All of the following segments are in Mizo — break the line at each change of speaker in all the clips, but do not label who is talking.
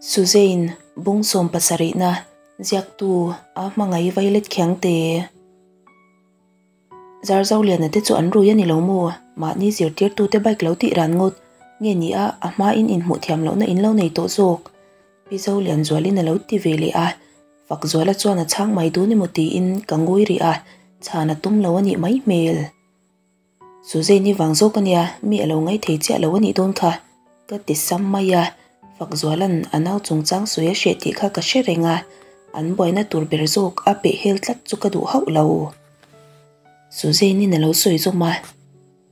Suzane, Bung sawmpasarihna, ziaktu a hmangaih Violet Khiangte. Zarzoliana te chu an rui a ni lo maw? Mahni zirtirtute bike lo tih ran ngawt nge ni a, a hmain inhmuh thiam lohna in lo nei tawh zawk? Pi Zolianzualin a lo ti ve leh a, Fakzuala chuan a chhang mai dun emaw tiin ka ngawi rih a, chhan a tum lo a nih mai hmel. Suzanne-i vang zawk a nia, mi a lo ngaithei chiah lo a nih dawn kha, ka ti sam mai a. Fakzuala'n a nau chungchang sawi a hreh tih kha ka hre reng a, an buaina tur ber zawk a peh hel tlat chu ka duh hauh lo. Suzanne-i'n a lo sawi zawm a,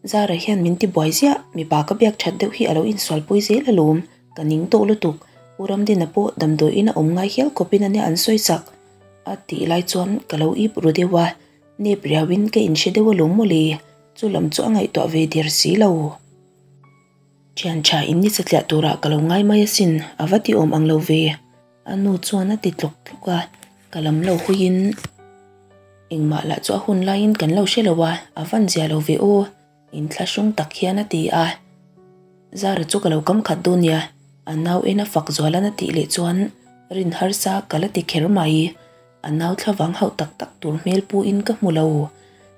Zara hian min ti buai ziah, mipa ka biak that deuh hi a lo insualpui zel alawm, ka ning tawh lutuk, U Ramdina pawh damdawiin a awm ngai hial khawpin a nia an sawi sak, a tih lai chuan ka lo ip ru deuh a. Nep riauin ka inhre deuh alawm mawle, chu lam chu a ngaihtuah ve der si lo. Thian tha in ni satliah turah ka lo ngai mai asin, a va ti awm ang lo ve. A nu chuan a ti tlawk tlawk a, ka lam lo huiin engmah lah chu a hun laiin kan lo hre lo a, a van zia lo ve aw, inthlahrung tak hian a ti a. Zara chu ka lo kam khat dawn nia, a nau ena fak zualan a tih leh chuan rin harsa ka la ti kher mai. A nau thlavang hauh tak tak tur hmel pu in ka hmu lo.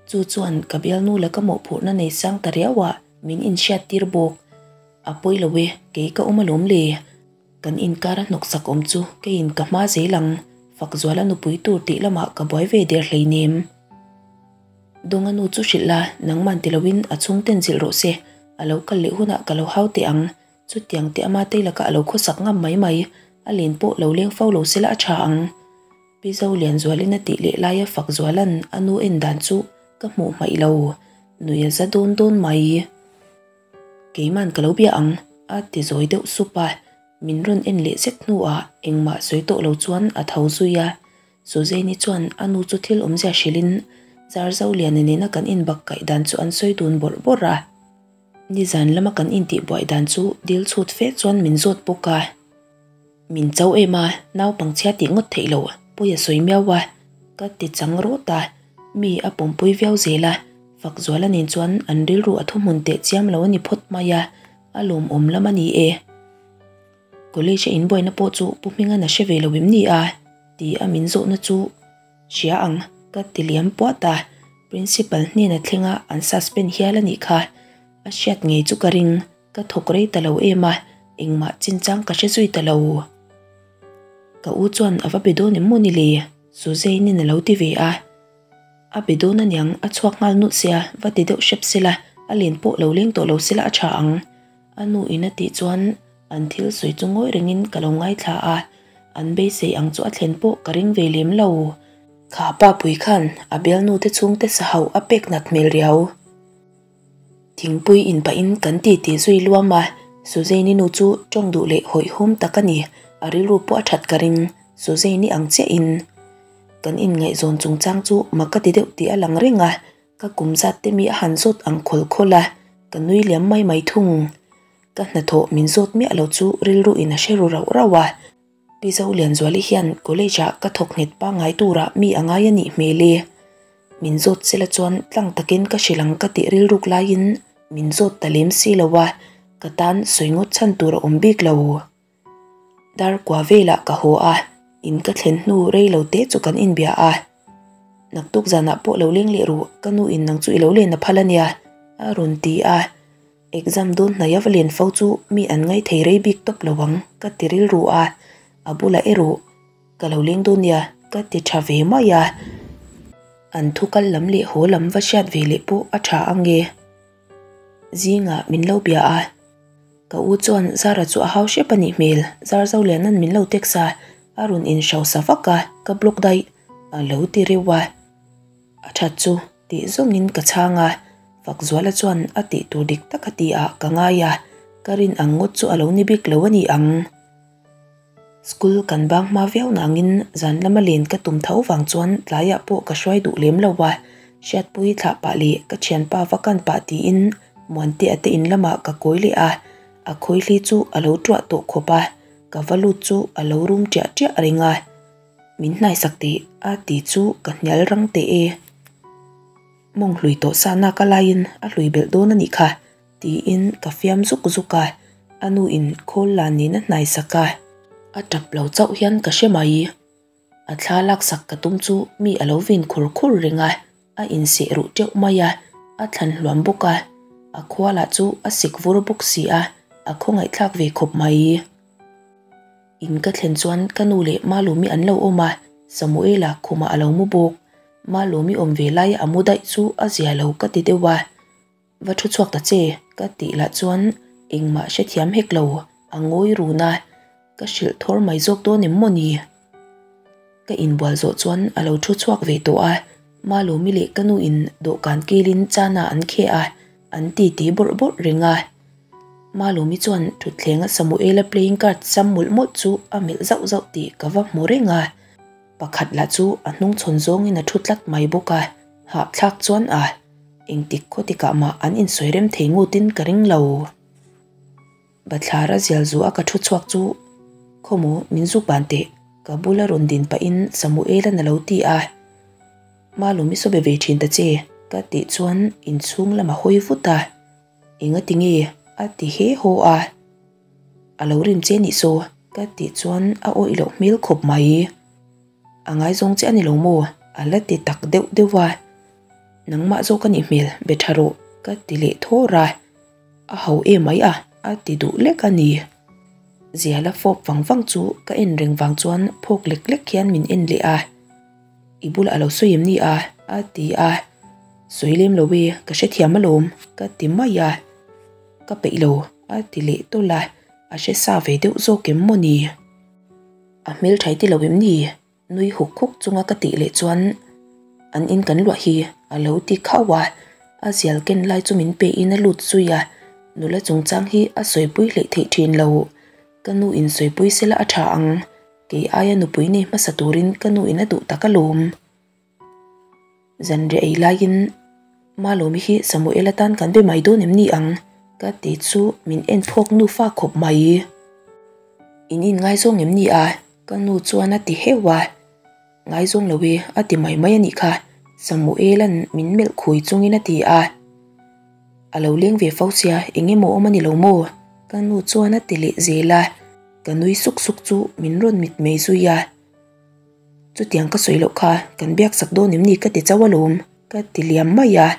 Chu chuan ka bialnu la ka mawhphurhna nei sang ta riau ah min inhriat tir bawk. A pawi lo e, kei ka awm alawm le. Kan inkar a hnawksak awm chu keiin ka hma zel ang, Fakzuala nupui tur tih lamah ka buai ve der hleinem. Dawnga nu chu hrilh la, nangman ti loin a chhungten zilh rawh se, a lo kal leh hunah ka lo hau teh ang. Chutiang te ama tei lakah a lo khawsak ngam mai mai, a len pawh lo leng fo lo sela a tha ang. Pi Zolianzualin a tih leh laia Fakzuala'n a nu en dan chu ka hmuh hmaih lo, nui a za dawn dawn mai. Keiman ka lo bia ang, a ti zawi deuh sup a, min rawn en leh zet hnuah engmah sawi tawh lo chuan a tho zui a. Suzanne-i chuan a nu chu thil awmzia hrilhin Zarzoliana nena kan inbak kaih dan chu an sawi dun bawrh bawrh a. Nizan lama kan intihbuai dan chu dil chhut fe chuan min zawt bawk a. Min cho em a, naupangchhia tih ngawt theih loh pawi a sawi miau a, ka ti chang rawt a, mi a pawmpui viau zel a, Fakzuala nen chuan an rilru a thuhmun teh chiam lo a ni phawt mai a, a lawmawm lam a ni e. College a inbuaina pawh chu Pu Hminga'n a hre ve lo em ni a? ti a min zawhna chu hria ang ka ti liam puat a, Principal hnena thlenga an suspend hial a nih kha, a hriat ngei chu ka ring, ka thawk rei ta lo em a, engmah chinchang ka hre zui ta lo. Ka u chuan a va be dawn em maw ni le? Suzanne-in a lo ti ve a. A be dawn aniang, a chhuak nghal nulh sia, va ti deuh hrep sela, a len pawh lo leng tawh lo sela a tha ang. A nu in a tih chuan an thil sawi chu ngawi rengin ka lo ngaithla a, an beisei ang chu a thlen pawh ka ring ve lem lo. Kha pa pui khan a bialnu te chhungte sa hauh a pek nat hmel riau. Thingpui in pahin kan ti ti zui luam a, Suzanne-i nu chu tawng duh leh hawihhawm tak a ni, a rilru pawh a that ka ring, Suzanne-i ang chiahin. Kan inngaihzawn chungchang chu mak ka ti deuh tih a lang reng a, Ka kum zat te mi a han zawt ang khawl khawl a, ka nui liam mai mai thung. Ka hnathawh min zawt miah lo chu rilru in a hre ru rauh rauh a. Pi Zolianzuali hian college ah ka thawk nghet pangngai turah mi a ngai a nih hmel e. Min zawt sela chuan tlang takin ka hrilh ang ka tih rilruk laiin min zawt ta lem si lo a, ka tan sawi ngawt chhan tur a awm bik lo. Dar kua velah ka haw a, in ka thlen hnu rei lo te chu kan inbia a. Naktuk zanah pawh lo leng leh ru, ka nu in nang chu i lo len a phal a nia, a rawn ti a. Exam dawn hnaia va len fo chu mi an ngaithei rei bik tawp lo ang, ka ti rilru a, a bulah erawh ka lo leng dawn nia, ka ti tha ve mai a. An thu kal lam leh haw lam va hriat ve leh pawh a tha ang e. Zingah min lo bia a. Ka u chuan Zara chu a hau hrep a nih hmel, Zarzoliana'n min lo text a, a rawn inhrosa vak a, ka block daih a lo ti reuh a. A that chu tih zawngin ka chhang a, Fakzuala chuan a tih tur dik tak a ti ah ka ngai a, ka rin ang ngawt chu a lo ni bik lo a ni ang. School kan bang hma viau nangin zan lama len ka tum tho vang chuan tlaiah pawh ka hruai duh lem lo a, Hriatpui thlah pah leh ka thianpa va kan pah tiin Muantea te in lamah ka kawi leh a, a khawihli chu a lo tuah tawh khawp a, ka va lut chu a lo rum tiah tiah reng a, min hnaisak teh a ti chu ka hnial rang teh e. Mawng hlui tawh sa nak a laiin a hlui belh dawn a nih kha. Tiin ka fiam zuk zuk a, a nu in khawl la nen a hnai sak a. A tap lo chauh hian ka hre mai. A thla laksak ka tum chu mi a lo vin khur khur reng a, a inseh ruh teuh mai a, a thlan hluam bawk a, a khua lah chu a sik vur bawk si a, a khawngaihthlak ve khawp mai. In ka thlen chuan ka nu leh Malawmi an lo awm a, Samuela khumah a lo mu bawk. Malawmi awm ve laia a mu daih chu a zia lo ka ti deuh a. Va thu chhuak ta che ka tih lah chuan engmah hrethiam hek lo a ngawi run a, ka hrilh thawr mai zawk dawn em maw ni? Ka inbual zawh chuan a lo thu chhuak ve tawh a, Malawmi leh ka nu in dawhkan kilin chana an kheh a, an titi bawrh bawrh reng a. Malawmi chuan thutthleng a Samuela playing card sam mawlh mawlh chu a melh zauh zauh tih ka va hmu reng a, pakhat lah chu a hnungchhawn zawngin a thu tlat mai bawk a, hahthlak chuan a. Engtik khaw tikah mah an insawi rem thei ngutin ka ring lo. Bathlara zial zu a ka thu chhuak chu Khawmaw min zuk ban teh ka bula rawn din pahin Samuel-a'n a lo ti a. Malawm i saw be ve thin ta che ka tih chuan inchhung lam a hawi vut a. Enga ti nge a ti he haw a. A lo rim che nih saw ka tih chuan a awih loh hmel khawp mai. A ngaizawng che a ni lo maw? A la ti tak deuh deuh a. Nangmah zawk a nih hmel, be tha rawh, ka ti leh thawr a. A ho em mai a, a ti duh lek a ni. Ziala fawp vang vang chu ka en reng vang chuan phawk lek lek hian min en leh a. I bulah a lo sawi em ni a? A ti a. Sawi lem lo e, ka hrethiam alawm, ka ti mai a. Ka peih lo, a ti leh tawlh a. A hre sa ve deuh zawk em maw ni? A hmelṭhai ti lo em ni? Nui huk huk chunga ka tih leh chuan an in kan luah hi a lo ti khauh a, a zial ken lai chu min pe in a lut zui a, nula chungchang hi a sawipui hleih theih thin lo. Ka nu in sawipui sela a tha ang, kei aia nupui nei hmasa turin ka nu in a duh tak alawm. Zanriah ei laiin Malawmi hi Samuel atan kan be mai dawn em ni ang? ka ti chu min en phawk nufa khawp mai. In inngaizawng em ni a? Ka nu chuan a ti heuh a. Ngaizawng lo e a ti mai mai a nih kha, Samuela'n min melh khui chungin a ti a. A lo leng ve fo sia, eng emaw awm a ni lo maw? Ka nu chuan a ti leh zel a. Ka nui suk suk chu min rawn mitmei zui a. Chutiang ka sawi loh kha kan biak sak dawn em ni ka ti chauh alawm ka ti liam mai a.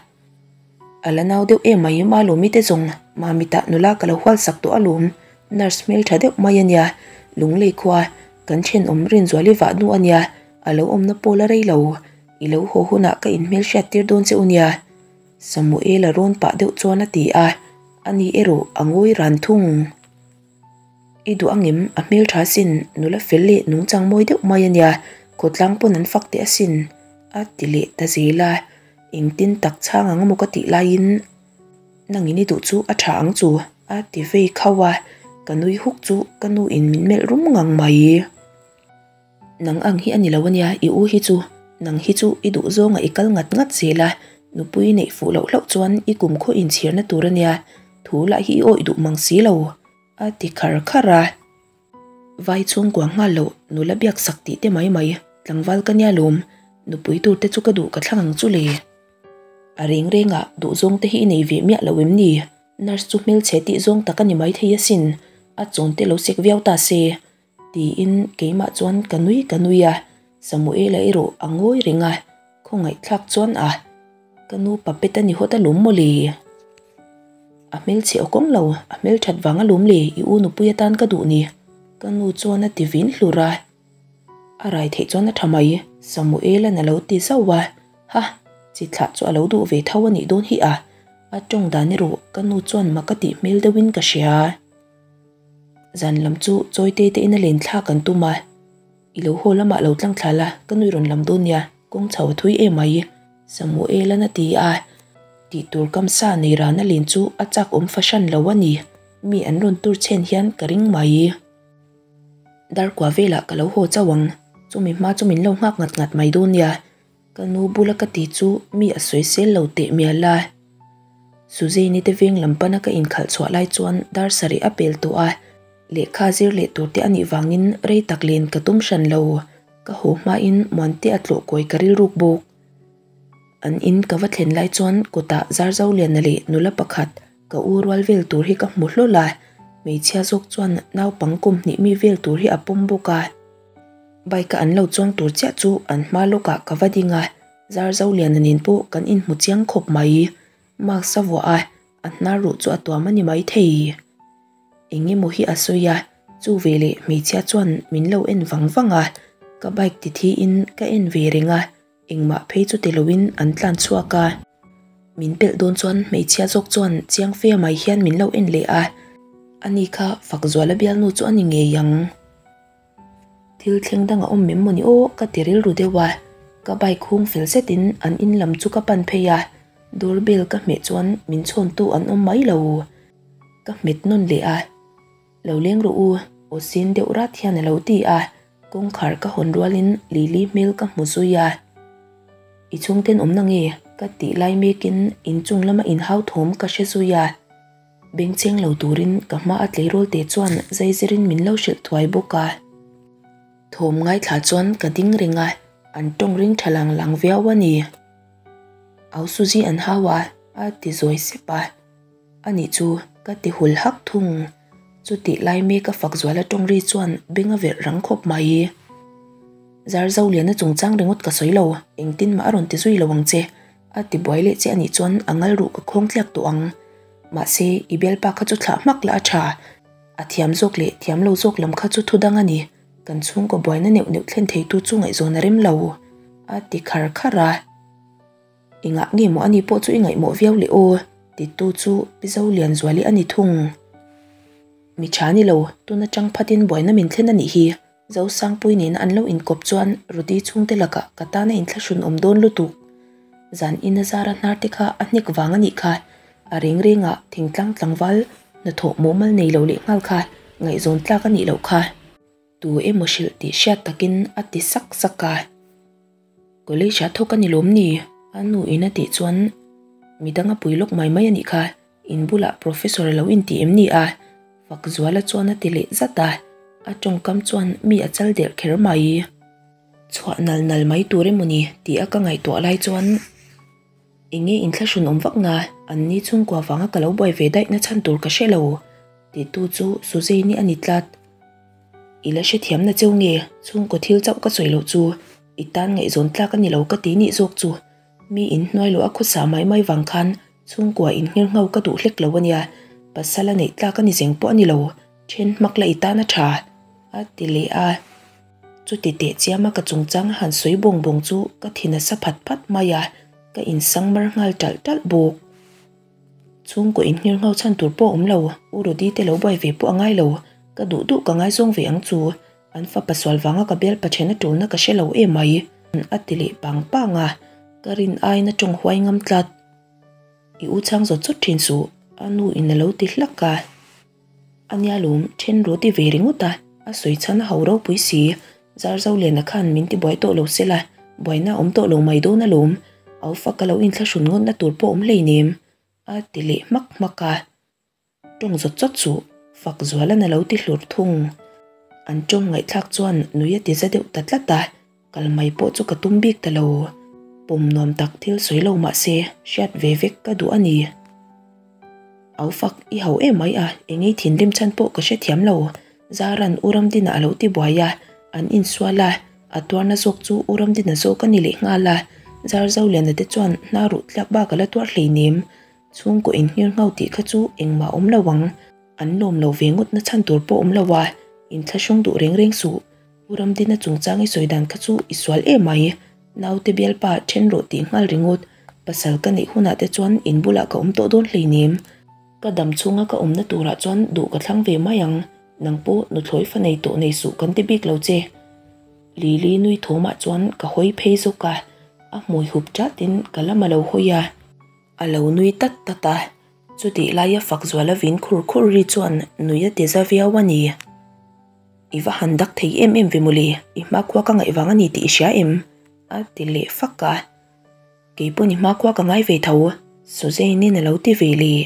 A la nau deuh em mai Malawmi te zawng Mamitah nula ka lo hual sak tawh alawm nurse hmeltha deuh mai ania Lunglei khua kan thenawm Rinzuali vah hnu ania a lo awmna pawl a rei lo i lo haw hunah ka inhmelhriat tir dawn che u nia Samuela rawn pah deuh chuan a ti a ani erawh a ngawi ran thung. I duh angem a hmeltha asin nula fel leh nungchang mawi deuh mai ania khawtlang pawn an fak teh asin a ti leh ta zel a engtin tak chhang ang emaw ka tih laiin nangin i duh chu a tha ang chu a ti vei khauh a ka nui huk chu ka nu in min melh rum ngang mai. Nang ang hi a ni lo ania i u hi chu nang hi chu i duh zawnga i kal ngat ngat zel a nupui neih fuh loh hlauh chuan i kumkhaw inchhirna tur ania thu lah hi i awih duh mang si lo. A ti khar khar a. Vai chhungkua nghal loh nula biak sak tih te mai mai tlangval ka nia lawm, nupui tur te chu ka duh ka thlang ang chu le. A reng reng ah duh zawng te hi i nei ve miah lo em ni? Nurse chu hmelchhe tih zawng tak a ni mai thei asin, a chawn te lo sek viau ta se. Tiin keimah chuan ka nui ka nui a, Samuela erawh a ngawi reng a, Khawngaihthlak chuan a, ka nu puppet a ni hawt alawm maw le? A hmelchhe aw kawng lo, a hmelthat vang alawm le, i u nupui atan ka duh ni, ka nu chuan a ti vin hlur a. A rai theih chuan a tha mai, Samuela'n a lo ti zauh a, ha, chi thlah chu a lo duh ve tho a nih dawn hi a, a tawng dan erawh ka nu chuan mak a tih hmel deuhin ka hria. Zan lam chu Chawite te ina len thlak an tum a. I lo haw lamah lo tlang thla la, ka nui rawn lam dawn nia, kawng chho a thui em mai, Samuela'n a ti a. Tih tur kam sa nei rana len chu a chak awm fahran lo a ni, mi an rawn tur chhen hian ka ring mai. Darkua velah ka lo haw chauh ang, chumi hma chu min lo nghak ngat ngat mai dawn nia, ka nu bula ka ti chu mi a sawi sel lo teh mial a. Suzanne-i te veng lam pana ka inkhalh chhuah lai chuan dar sarih a pel tawh a. Lehkha zir leh tur te a nih vangin rei tak len ka tum hran lo, ka haw hmain Muante a tlawh kawi ka rilruk bawk. An in ka va thlen lai chuan kawtah Zarzoliana leh nula pakhat ka u rual vel tur hi ka hmu hlawl a, Hmeichhia zawk chuan naupang kum hnih mi vel tur hi a pawm bawk a. Bike a an lo chuang tur chiah chu an hma lawkah ka va ding a, Zarzoliana nen pawh kan inhmu chiang khawp mai. Mask a vuah a, a hnar ruh chu a tuam a ni maithei. Eng emaw hi a sawi a, chu veleh hmeichhia chuan min lo en vang vang a, ka bike ti thiin ka en ve reng a, engmah phei chu ti loin an tlan chhuak a. Min pelh dawn chuan hmeichhia zawk chuan chiang fe mai hian min lo en leh a, ani kha Fakzuala bialnu chu a ni ngei ang. Thil thleng dang a awm em mawni aw ka ti rilru deuh a, ka bike hung fel zetin an in lam chu ka pan phei a, door bell ka hmeh chuan min chhawntu an awm mai lo. Ka hmet nawn leh a, Lo leng rawh u, aw sin deuh rat hian a lo ti a, kawngkhar ka hawn rualin Lily hmel ka hmu zui a. I chhungten awmna nge? ka tih lai mekin inchung lama inhau thawm ka hre zui a. Bengchheng lo turin ka hma a tleirawl te chuan zaizirin min lo hrilh thuai bawk a. Thawm ngaithla chuan ka ding reng a, an tawng ring tha lang lang viau a ni. Au Suzy an hau a, a ti zawi sep a. Anih chu, ka ti hul hak thung. Chutih lai mek a fak zuala tawng ri chuan beng a verh rang khawp mai. Zarzoliana chungchang ringawt ka sawi lo, engtin mah a rawn ti zui lo ang che. A ti buai leh che anih chuan a ngal ruh ka khawng tliak tawh ang. Mahse, i bialpa kha chu thlah hmak la a tha. A thiam zawk leh thiam lo zawk lam kha chu thu dang a ni. Kan chhungkaw buaina neuh neuh thlen theitu chu ngaihzawn a rem lo. A ti khar khar a. Engah nge maw ani pawh chu i ngaihmawh viau leh aw? Titu chu Pi Zolianzuali a ni thung. Mi tha ni lo, tun atang phatin buaina min thlen a nih hi. Zosangpui nena an lo inkawp chuan Rudy chhungte lakah ka tana inthlahrun awm dawn lutuk. Zan ina zara hnar te kha a hnek vang a nih kha. A reng rengah thingtlang tlangval hnathawh mumal nei lo leh nghal kha ngaihzawn tlak a nih loh kha. Tu emaw hrilh tih hriat takin a ti sak sak a. College ah thawk a ni lawm ni? A nu in a tih chuan midang a pui lawk mai mai a nih kha. In bulah Professor a lo inti em ni a? Fakzuala chuan a ti leh zat a, a tawngkam chuan mi a chal der kher mai. Chhuah nal nal mai tur emaw ni tih a ka ngaihtuah lai chuan eng nge inthlahrun awm vak na, an ni chhungkua vanga ka lo buai ve daih na chhan tur ka hre lo titu chu Suzanne-i a ni tlat. I la hrethiam na cheu nge chhungkaw thil chauh ka sawi loh chu i tan ngaihzawn tlak a ni lo ka ti nih zawk chu mi inhnuai loh a khawsa mai mai vang khan Chhungkua in nghir ngho ka duh hlek lo a nia, pasal a neih tlak a ni zeng pawh a ni lo, then hmak la i tan a tha, a ti leh a. Chuti teh chiama ka chungchang a han sawi bawng bawng chu ka thi nasa phat phat mai a, ka insang mar nghal talh talh bawk. Chhungkaw in nghir ngho chhan tur pawh a awm lo, U Rody te lo buai ve pawh a ngai lo, ka duh duh ka ngaizawng ve ang chu, an fapa sual vanga ka bialpa then a tulna ka hre lo em mai, a ti leh pang pang a, ka rin aiin a tawng huai ngam tlat. I u chhang zawt zawt thin suh, a nu in a lo ti hlak a. A nia lawm, then ru ti ve ringawt a, a sawi chhan a ho ropui si. Zarzoliana khan min ti buai tawh lo sela, buaina a awm tawh lo mai dawn alawm. Au fak ka lo inthlahrun ngawtna tur pawh awm hleinem, a ti leh hmak hmak a. Tawng zawt zawt suh, fak zualan a lo ti hlur thung. An tawng ngaihthlak chuan nui a ti za deuh ta tlat a, kal mai pawh chu ka tum bik ta lo. Pawm nuam tak thil sawi lo mah se, hriat ve vek ka duh a ni. Au fak i ho em mai a, engei thinrim chhan pawh ka hrethiam lo. Zaran U Ramdina a lo ti buai a, an insual a, a tuarna zawk chu U Ramdina zawk a ni leh nghal a. Zarzoliana te chuan hna ruh tliak bak a la tuar hleinem. Chhungkaw inhngir ngho tih kha chu engmah awm lo ang, an lawm lo ve ngawt na chhan tur pawh awm lo a, inthlahrung duh reng reng suh. Pu Ramdina chungchang i sawi dan kha chu i sual em mai, naute bialpa then rawh tih nghal ringawt, pasal ka neih hunah te chuan in bulah ka awm tawh dawn hleinem. Ka dam chhunga ka awmna turah chuan duh ka thlang ve mai ang, nang pawh nuthlawi fa nei tawh nei suh kan ti bik lo che. Lily nui thawmah chuan ka hawi phei zawk a, a hmui hup chatin ka lam a lo hawi a. A lo nui tat tat a, chutih laia fak zuala vin khur khur ri chuan nui a ti za viau a ni. I va han dak thei em em ve mawle, i hmakhua ka ngaih vang a ni tih i hria em? a ti leh fak a. Kei pawn i hmakhua ka ngai ve tho, Suzanne-in a lo ti ve leh.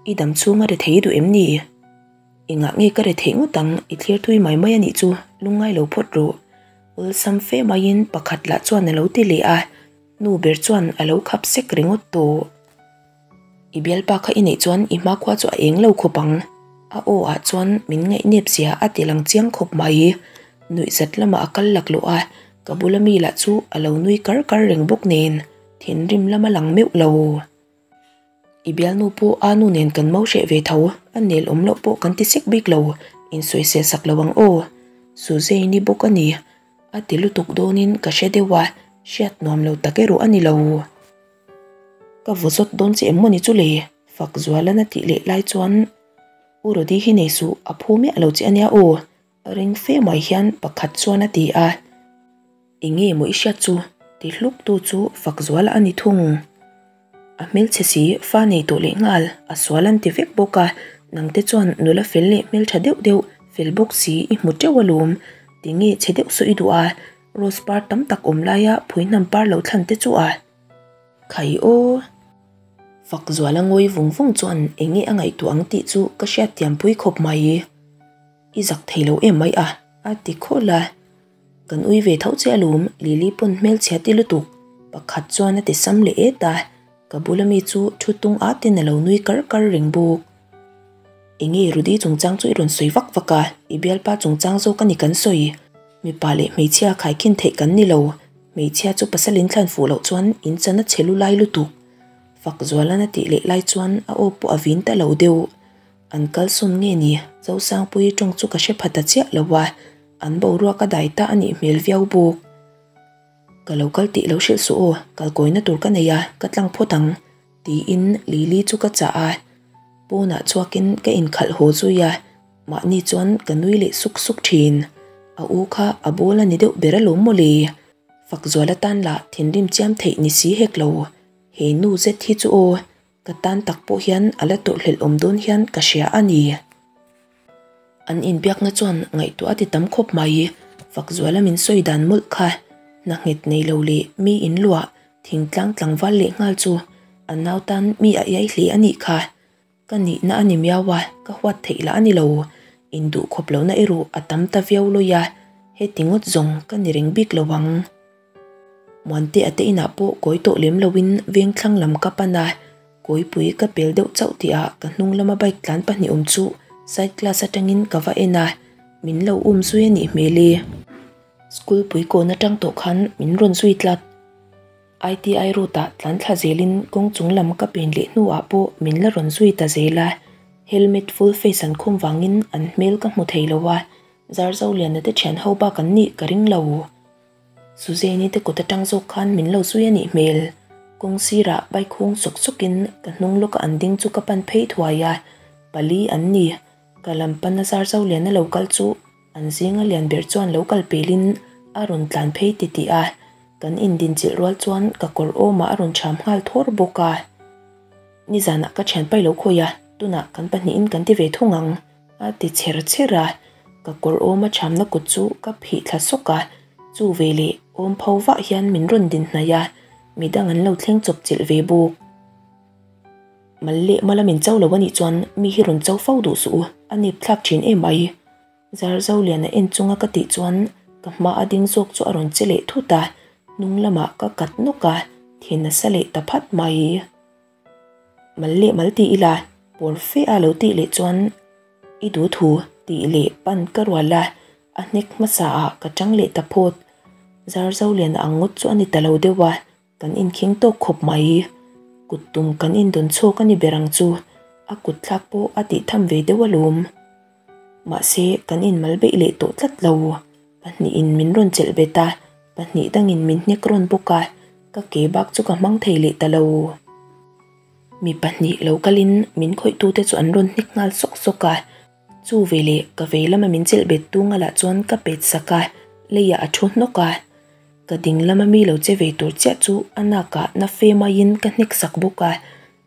I dam chhung a ri thei duh em ni? Engah nge ka ri theih ngawt ang, i thlir thui mai mai a nih chu, lungngai lo phawt rawh. Awlsam fe maiin pakhat lah chuan a lo ti leh a. Nu ber chuan a lo khap sek ringawt tawh. I bialpa kha i neih chuan i hmakhua chu a eng lo khawp ang. A aw ah chuan min ngaihnep zia a ti lang chiang khawp mai. Nuihzat lamah a kal laklawh a, ka bula mi lah chu a lo nui kar kar reng bawk nen thinrim lam a lang meuh lo. I bialnu pawh a nu nen kan mo hreh ve tho, a nel awm loh pawh kan ti sek bik lo, insawisel sak lo ang aw. Suzane-i bawk a ni. A ti lutuk dawnin ka hre deuh a, hriat nuam lo tak erawh a ni lo. Ka vaw zawt dawn che em mawni chu le? Fakzualan a tih leh lai chuan, U Rody hi nei suh, a phu miah lo che a nia aw. Ring fe mai hian pakhat chuan a ti a. Enge maw i hriat chu? Ti hluk tu chu Fakzuala a ni thung. A hmelchhe si, fa nei tawh leh nghal, a sual an ti vek bawk a, nangte chuan nula fel leh hmeltha deuh deuh, fel bawk si i hmu teuh alawm. Tinge chhe deuh saw i duh a, rose par tam tak awm laia phuihnam par lo thlan te chu a. Khai aw! Fakzuala ngawi vung vung chuan enge a ngaihtuah ang tih chu ka hriatthiampui khawp mai. I zak thei lo em mai a, a ti khawlh a. Kan ui ve tho che alawm, Lily pawn hmelchhia ti lutuk, pakhat chuan a ti sam leh et a, ka bula mi chu thu tung at in a lo nui kar kar reng bawk. Enge Rudy chungchang chu i rawn sawi vak vak a, i bialpa chungchang zawk a ni kan sawi. Mipa leh hmeichhia khaikhin theih kan ni lo, hmeichhia chu pasal in thlan fuh loh chuan in chan a chhe lu lai lutuk. Fakzualan a tih leh lai chuan a aw pawh a vin ta lo deuh. An kalsawn nge ni? Zosangpuii tawng chu ka hre pha ta chiah lo a, an boruak a dai ta a nih hmel viau bawk. Ka lo kal tih lo hrilh suh aw, kalkawina tur ka nei a, ka tlang phawt ang, tiin Lily chu ka chah a. Pawnah chhuakin ka inkhalh haw zui a, mahni chuan ka nui leh suk suk thin. A u kha a bawl a ni deuh ber alawm mawle. Fakzuala tan lah thinrim chiam theih ni si hek lo. He nu zet hi chu aw, Ka tan tak pawh hian a la tawrhhlelh awm dawn hian ka hria a ni. An inbiakna chuan ngaihtuah a ti tam khawp mai. Fakzuala min sawi dan mawlh kha hna nghet nei lo leh mi in luah thingtlang tlangval leh nghal chu a nau tan mi a iai hle a nih kha. Ka nihna a ni miau a, ka huat theih lah a ni lo. Induh khawp lohna erawh a tam ta viau lawi a, heti ngawt zawng ka ni reng bik lo ang. Muante a te inah pawh kawi tawh lem loin vengthlang lam ka pan a, kawipui ka pel deuh chauh tihah ka hnung lama bike tlan pahnih awm chu side glass atangin ka va en a, min lo um zui a nih hmel e. School pui kawn atang tawh khan min rawn zui tlat. ITI road ah tlan thla zelin kawng chung lam ka pen leh hnuah pawh min la rawn zui ta zel a, helmet full face an khum vangin an hmel ka hmu thei lo a, Zarzoliana te thian ho bak an nih ka ring lo. Suzanne-i te kut atang zawk khan min lo zui a nih hmel. Kawng sirah bike hung sawk sawkin ka hnung lawka an ding chu ka pan phei thuai a, pali an ni. Ka lam pana zar zo lian a lo kal chu an zinga lian ber chuan lo kal pelin a rawn tlan phei titih a, kan indinchilh rual chuan ka kawr awmah a rawn cham nghal thawr bawk a. Nizanah ka thianpai lo khawi a, tunah kan pahnihin kan ti ve thung ang. A ti chher chher a, ka kawr awma chhamna kut chu ka phih thla sawk a, chu veleh awm pho vah hian min rawn din hnaih a, midang an lo thleng chawp chilh ve bawk. Mal leh mala min cho lo anih chuan mi hi rawn cho fo duh suh u, a nip thlak thin em mai. Zarzoliana en chunga ka tih chuan ka hma a ding zawk chu a rawn che leh thut a, hnung lamah ka kat nawk a, thin a sa leh ta phat mai. Mal leh mal ti ila, pawl fe a lo tih leh chuan i duh thu tih leh pan ka rual a, a hnek hmasa ah ka tang leh ta phawt. Zarzoliana ang ngawt chu a ni ta lo deuh a, kan inkhing tawk khawp mai. Kut tum kan indawn chhuak a ni ber ang chu, a kut thlak pawh a tih tham ve deuh alawm. Mahse kan inmal beih leh tawh tlat lo. Pahnihin min rawn chelh bet a, pahnih dangin min hnek rawn bawk a, ka ke bak chu ka hmang thei leh ta lo. Mi pahnih lo kalin min khawihtute chu an rawn hnek nghal sawk sawk a, chu veleh ka vei lama min chelh bet tu ngalah chuan ka pet sak a, leiah a thu hnawk a. Ka ding lama mi lo che ve tur chiah chu a nakah na fe maiin ka hnek sak bawk a,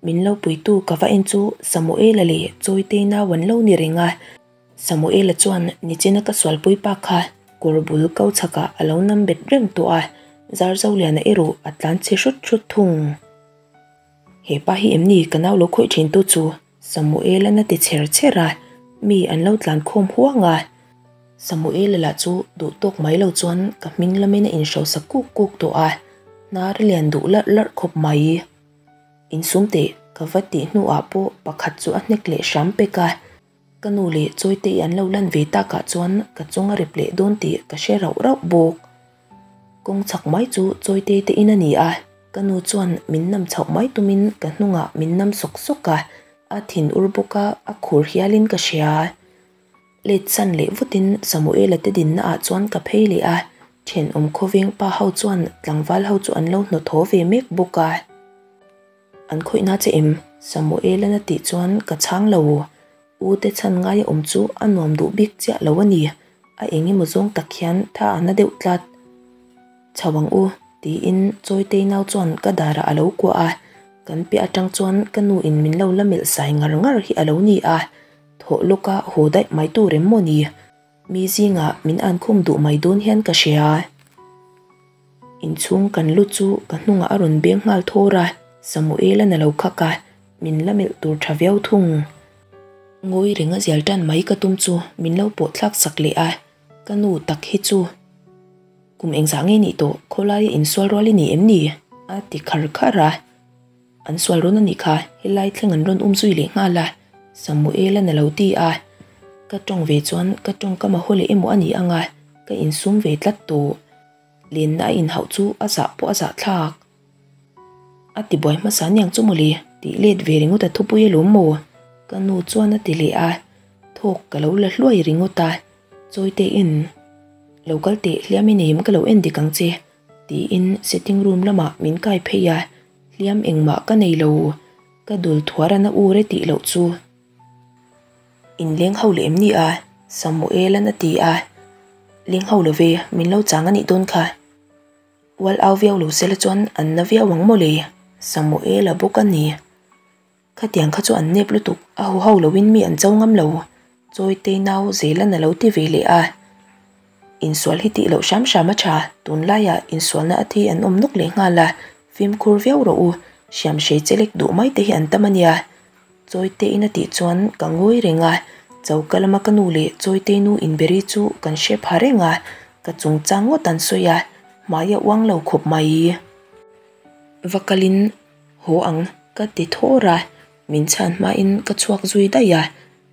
min lo puitu ka va en chu Samuela leh Chawitei nau an lo ni reng a. Samuela chuan nichina ka sualpui pa kha kawr bul ko chhakah a lo nam bet reng tawh a, Zarzoliana erawh a tlan chhe hrut hrut thung. He pa hi em ni ka nau lo khawih thin tu chu? Samuela'n a ti chher chher a, mi an lo tlan khawm huang a. Samuela lah chu duh tawk mai lo chuan ka hming lamin a inhrosa kuk kuk tawh a, hnar lian duh larh larh khawp mai. Insum teh ka va tih hnuah pawh pakhat chu a hnek leh hram pek a. Ka nu leh Chawitei an lo lan ve takah chuan ka chung a rep leh dawn tih ka hre rauh rauh bawk. Kawng chhak mai chu Chawitei te in a ni a, ka nu chuan min nam chhoh mai tumin ka hnungah min nam sawk sawk a, a thin ur bawk a, a khur hialin ka hria. Let san leh vutin Samuela te dinna ah chuan ka phei leh a, thenawm khawveng pa ho chuan tlangval ho chu an lo hnawt haw ve mek bawk a. An khawihna che em? Samuelan a tih chuan ka chhang lo. U te chhan ngai a awm chu a nuam duh bik chiah lo a ni. A eng emaw zawng tak hian tha a na deuh tlat. Chho ang u, tiin Chawitei nau chuan ka darah a lo kuah a. Kan piah atang chuan ka nu in min lo la melh sai ngar ngar hi a lo ni a. Thawh lawka haw daih mai tur em maw ni? Mi zingah min ankhum duh mai dawn hian ka hria. Inchhung kan lut chu ka hnungah a rawn beng nghal thawr a, Samuel-a'n a lo khak a, min la melh tur tha viau thung. Ngawi reng a zial tan mai ka tum chu min lo pawh thlak sak leh a, ka nu tak hi chu kum engzah nge nih tawh khawlaia insual rual i ni em ni? a ti khar khar a. An sual rawn a nih kha, helai thleng an rawn um zui leh nghal a, Samuel-a'n a lo ti a. Ka tawng ve chuan ka tawngkam a haw leh emaw a ni ang a, ka insum ve tlat tawh. Lenna a inhauh chu a zah pawh a zah thlak. A ti buai hmasa aniang chu mawle, tih let ve ringawt a thupui alawm maw? Ka nu chuan a ti leh a, thawk ka lo la hluai ringawt a, Chawitein, Lo kal teh hliam i nei em ka lo en dik ang che, tiin sitting room lamah min kai phei a, hliam engmah ka nei lo, ka dul thuar a na ur e tih loh chu. Inleng ho leh em ni a? Samuel-a'n a ti a. Leng ho lo ve, min lo chang a nih dawn kha. Ual au viau lo sela chuan an na viau ang mawle, Samuel-a bawk a ni. Khatiang kha chu an nep lutuk, a hu ho loin mi an cho ngam lo, Chawitei nau Zela'n a lo ti ve leh a. Insual hi tih loh hram hram a tha, tunlaiah insualna a thi an awm nawk leh nghal a, fimkhur viau rawh u, hriamhrei chelek duh mai te hi an tam a nia. Chawitein a tih chuan ka ngawi reng a, choka lama ka nu leh Chawitei nu inberi chu kan hre pha reng a, ka chungchang ngawt an sawi a, hmai a uang lo khawp mai. Va kalin haw ang ka ti thawr a, min chhan hmain ka chhuak zui daih a,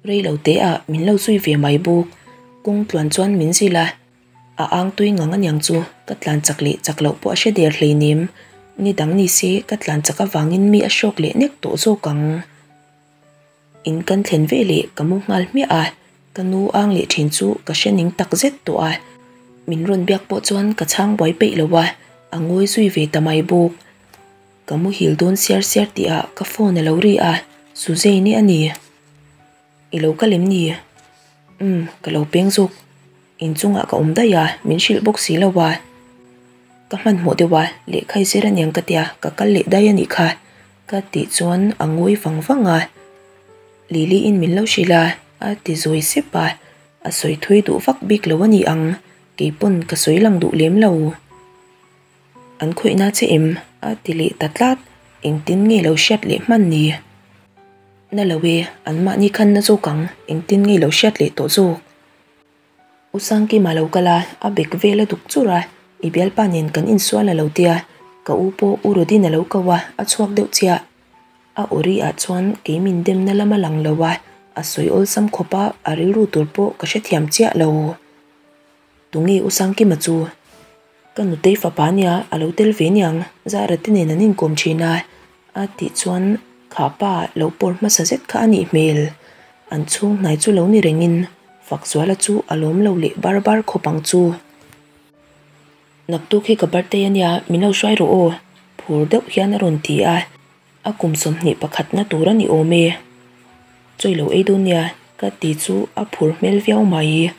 rei lo te ah min lo zui ve mai bawk. Kawng tluan chuan min zilh a. A ang tui ngang aniang chu ka tlan chak leh chak loh pawh a hre der hleinem. Ni dang ni se ka tlan chak avangin mi a hrawk leh nek tawh zawk ang. In kan thlen ve leh ka mu nghal hmiah a, ka nu ang leh thin chu ka hre ning tak zet tawh a. Min rawn biak pawh chuan ka chhang buai peih lo a, a ngawi zui ve ta mai bawk. Ka muhil dawn siar siar tihah ka phone a lo ri a, Suzanne-i a ni. I lo kal em ni? Umm, ka lo peng zawk. Inchungah ka awm daih a, min hrilh bawk si lo a. Ka hmanhmawh deuh a, lehkha i zir aniang ka tia, ka kal leh daih a nih kha. Ka tih chuan a ngawi vang vang a. Lily-in min lo hrilh a, a ti zawi sep a. A sawi thui duh vak bik lo a ni ang, kei pawn ka sawi lang duh lem lo. An khawihna che em? A ti leh ta tlat, engtin nge lo hriat leh hman ni? Na lo e, anmahni khan na zawk ang, engtin nge lo hriat leh tawh zawk? U Sangkima lo kal a, a bek vel a duk chur a, i bialpa nen kan insual a lo tia, ka u pawh U Rodin a lo ko a, a chhuak deuh chiah. A awri ah chuan kei min demna lam a lang lo a, a sawi awlsam khawp a, a rilru tur pawh ka hrethiam chiah lo. Tunge U Sangkima chu? Ka nutei fapa nia a lo tel ve niang, Zara te nen an inkawm thin a, a tih chuan kha pa lo pawr hmasa zet kha a nih hmel. An chhung hnai chu lo ni rengin Fakzuala chu a lawm lo leh bar bar khawp ang chu. Naktuk hi ka birthday a nia, min lo hruai rawh aw, phur deuh hian a rawn ti a. A kum 21 na tur a ni awm e. Chawi lo ei dawn nia, ka ti chu a phur hmel viau mai.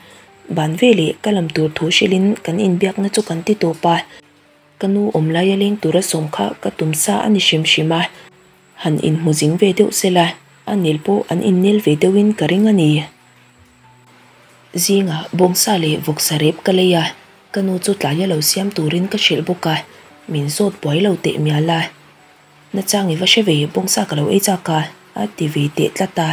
Ban veleh ka lam tur thu hrilhin kan inbiakna chu kan ti tawp a. Ka nu awm laia leng tura sawm kha ka tum sa a ni hrim hrim a. Han inhmu zing ve deuh sela, a nel pawh an innel ve deuhin ka ring a ni. Zingah bawngsa leh vawksa rep ka lei a, ka nu chu tlaia lo siam turin ka hrilh bawk a, min zawt buai lo teh mial a. Nachang i va hre ve, bawngsa ka lo ei chak a, a ti ve teh tlat a.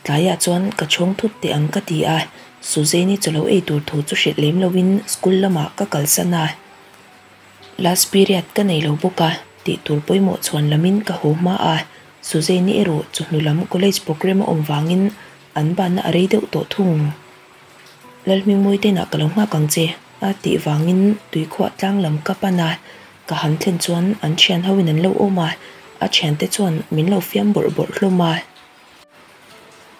Tlaiah chuan ka chhawng thut teh ang ka ti a, Suzanne-i chaw lo ei tur thu chu hrilh lem loin school lamah ka kalsan a. Last period ka nei lo bawk a, tih tur pawimawh chhuan lamin ka haw hma a, Suzanne-i erawh chawhnu lam college programme a awm vangin An banna a rei deuh tawh thung. Lalhmingmawi te inah ka lo nghak ang che a tih vangin tuikhuah tlang lam ka pan a, ka han thlen chuan an thian ho in an lo awm a, a thiante chuan min lo fiam bawrh bawrh hlawm a.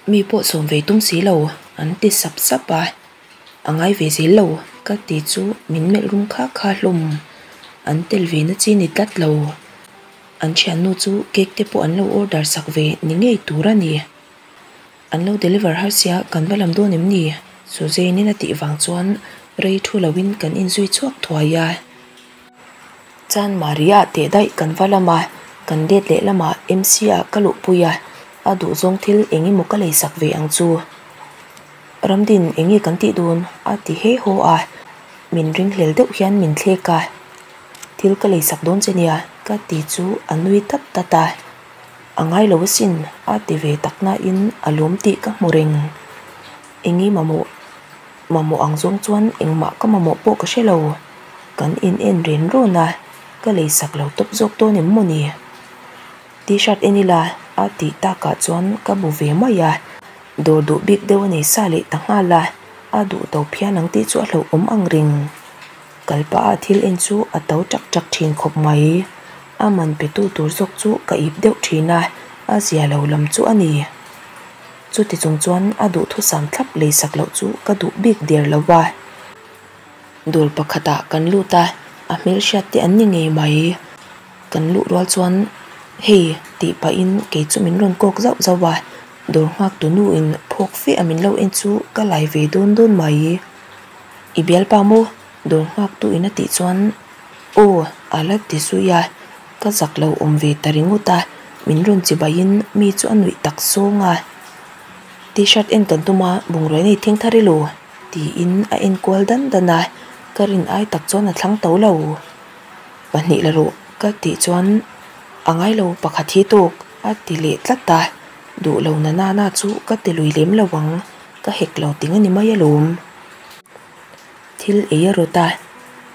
Mi pawh sawm ve tum si lo an ti sap sap a, a ngai ve zel lo ka ti chu min melh rum kha kha hlawm, an tel ve na chi ni tlat lo. An thiannu chu cake te pawh an lo order sak ve ni ngei tur a ni. An lo deliver har sia kan va lam dawn em ni? Suzanne-in a tih vang chuan rei thu loin kan inzui chhuak thuai a. Chan Maria teh daih kan va lam a, kan let leh lamah MC ah ka luhpui a, a duhzawng thil eng emaw ka leisak ve ang chu. Ramdin eng nge kan tih dawn? a ti he haw a, min ringhlel deuh hian min thlek a. Thil ka leisak dawn che nia ka ti chu a nui tat tat a. A ngai lo asin a ti ve tak nain a lawm tih ka hmu reng. Enge mamawh mamawh ang zawng chuan engmah ka mamawh pawh ka hre lo. Kan in en ren rawn a, ka lei sak lo tawp zawk dawn em maw ni? T-shirt en ila a tih takah chuan ka bu ve mai a, dawr duh bik deuh a nei sa leh ta nghal a, a duh to phian ang tih chu a hlauhawm ang reng. Kal pah a thil en chu a to tak tak thin khawp mai. A man pe tu tur zawk chu ka ip deuh thin a, a zia lo lam chu a ni. Chuti chung chuan a duhthusam thlap lei sak loh chu ka duh bik der lo va. Dawr pakhatah kan lut a, a hmelhriat te an ni ngei mai. Kan luh rual chuan hei tih pahin kei chu min rawn kawk zauh zauh a, dawr nghak tu nuin phawk fe a min lo en chu ka lai ve dawn dawn mai. I bialpa maw? Dawr nghak tu in a tih chuan Aw a la ti zui a, ka zak lo awm ve ta ringawt a, min rawn chi baiin mi chu a nuih tak zawng a. T-shirt en kan tum a, bungrua nei theng thar ilo tiin a en kual dan dan a, ka rin ai tak chuan a thlang to lo. Pahnih la rawh ka tih chuan a ngai lo pakhat hi tawk a ti leh tlat a, duh lo na na na chu ka ti lui lem lo ang, ka hek lo ting a ni mai alawm. Thil ei a rawt a,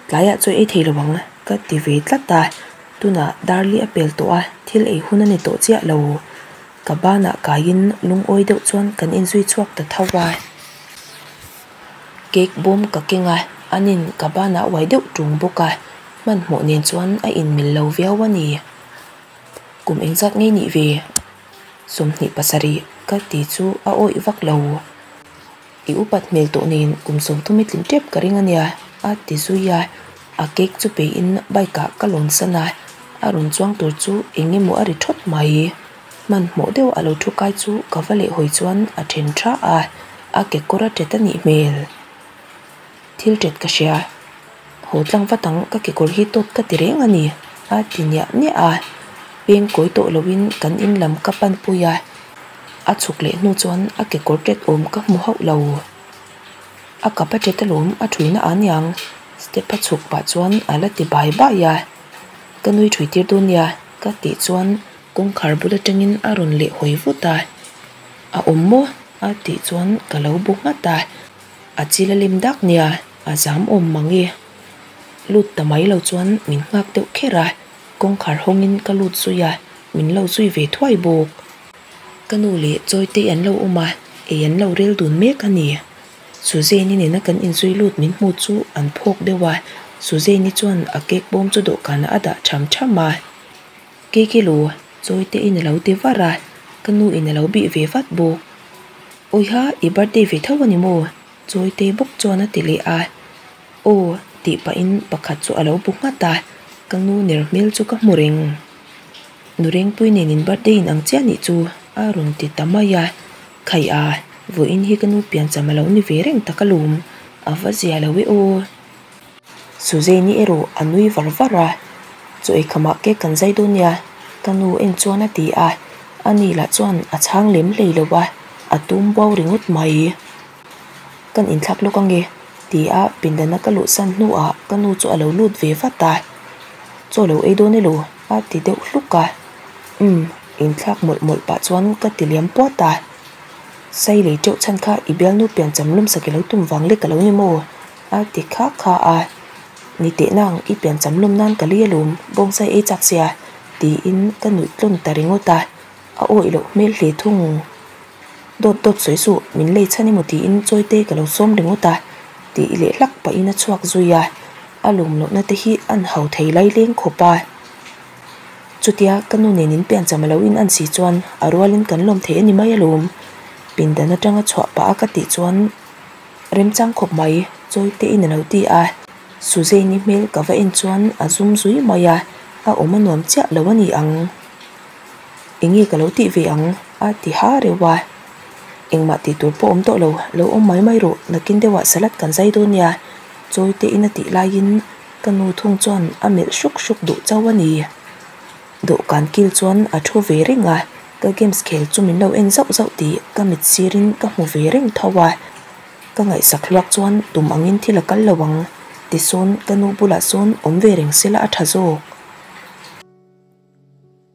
tlaiah chaw ei thei lo ang ka ti ve tlat a, tunah Darli a pel tawh a, thil ei hun a ni tawh chiah lo. Ka banah kaiin lungawi deuh chuan kan inzui chhuak ta tho a. Cake bawm ka keng a, anin ka banah uai deuh ṭung bawk a, hmanhmawh nen chuan a inmil lo viau a ni. Kum engzat ngei nih ve? 27 ka ti chu a awih vak lo. I upat hmel tawh nen kum 30 i tlin tep ka ring ania a ti zui a, a cake chu peiin bike ah ka lawn san a, a rawn chuang tur chu eng emaw a ri thawt mai. Hmanhmawh deuh a lo thu kai chu ka va leh hawi chuan a then tha a, a kekawr a tet a nih hmel. Thil tet ka hria, haw tlang vat ang ka kekawr hi tawt ka ti reng a ni a ti niah niah a, peng kawi tawh loin kan in lam ka pan pui a. A chhuk leh hnu chuan a kekawr tet awm ka hmu hauh lo. A kap a tet alawm a thuina a niang step a chhuk pah chuan a la ti bai bai a. Ka nui thui tir dawn nia ka tih chuan kawngkhar bul atangin a rawn leh hawi vut a. A awm maw? a tih chuan ka lo bu nghat a. A chil a lem dak nia a zam awm mang e. Lut ta mai lo chuan min nghak deuh kher a. Kawngkhar hawngin ka lut zui a, min lo zui ve thuai bawk. Ka nu leh Chawitei an lo awm a, ei an lo rel dun mek a ni. Suzanne-i nena kan inzui lut min hmu chu an phawk deuh a, Suzanne-i chuan a cake bawm chu dawhkanah a dah tham tham a. Cake i lu, Chawiteiin a lo ti var a, ka nu in a lo bih ve vat bawk. Awiha, i birthday ve tho a ni maw? Chawitei bawk chuan a ti leh a. Aw, tih pahin pakhat chu a lo bu nghat a, ka nu ner hmel chu ka hmu reng. Nu Rengpui nen in birthday in ang chiah nih chu a rawn ti ta mai a, Khai a, vawiin hi ka nu piancham a lo ni ve reng tak alawm, a va zia lo e aw. Suzanne-i erawh a nui var var a, Chaw ei khamah cake kan zai dawn nia, ka nu en chuan a ti a, ani lah chuan a chhang lem hlei lo a, a tum buau ringawt mai. Kan inthlak lawk ange ti a pindana ka luhsan hnuah ka nu chu a lo lut ve vat a, Chaw lo ei dawn elo? a ti deuh hluk a, Umm, inthlak mawlh mawlh pah chuan ka ti liam puat a, Sai lei teuh chhan kha i bialnu piancham lawmsak i lo tum vang lek a lo ni maw? a ti kha kha a, Ni teh nang i piancham lawm nan ka lei alawm, bawngsawi ei chak sia tiin ka nuih tlawn ta ringawt a, a awih loh hmel hle thung. Dawt dawt sawi suh, min lei chhan emaw tiin Chawite ka lo sawm ringawt a, tih leh hlak pahin a chhuak zui a, a lawm lohna te hi an hau thei lai leng khawp a. Chutia ka nu nen in piancham a lo in an si chuan a rualin kan lawm thei a ni mai alawm. Pindan atanga chhuah pah a ka tih chuan remchang khawp mai Chawite in a lo ti a, Suzanne-i hmel ka va en chuan a zum zui mai a, a awm a nuam chiah lo a ni ang. Enge ka lo tih ve ang? a ti ha reuh a. Engmah tih tur pawh awm tawh lo, lo awm mai mai rawh, nakin deuhah salad kan zai dawn nia, chawi te in a tih laiin ka nu thung chuan a melh hruk hruk duh chauh a ni. Dawhkan kil chuan a thu ve reng a, ka games khel chu min lo en zauh zauh tih ka mit sirin ka hmu ve reng tho a. Ka ngaihsak hluak chuan tum angin thil a kal lo ang, tisawn ka nu bulah sawn awm ve reng sela a tha zawk.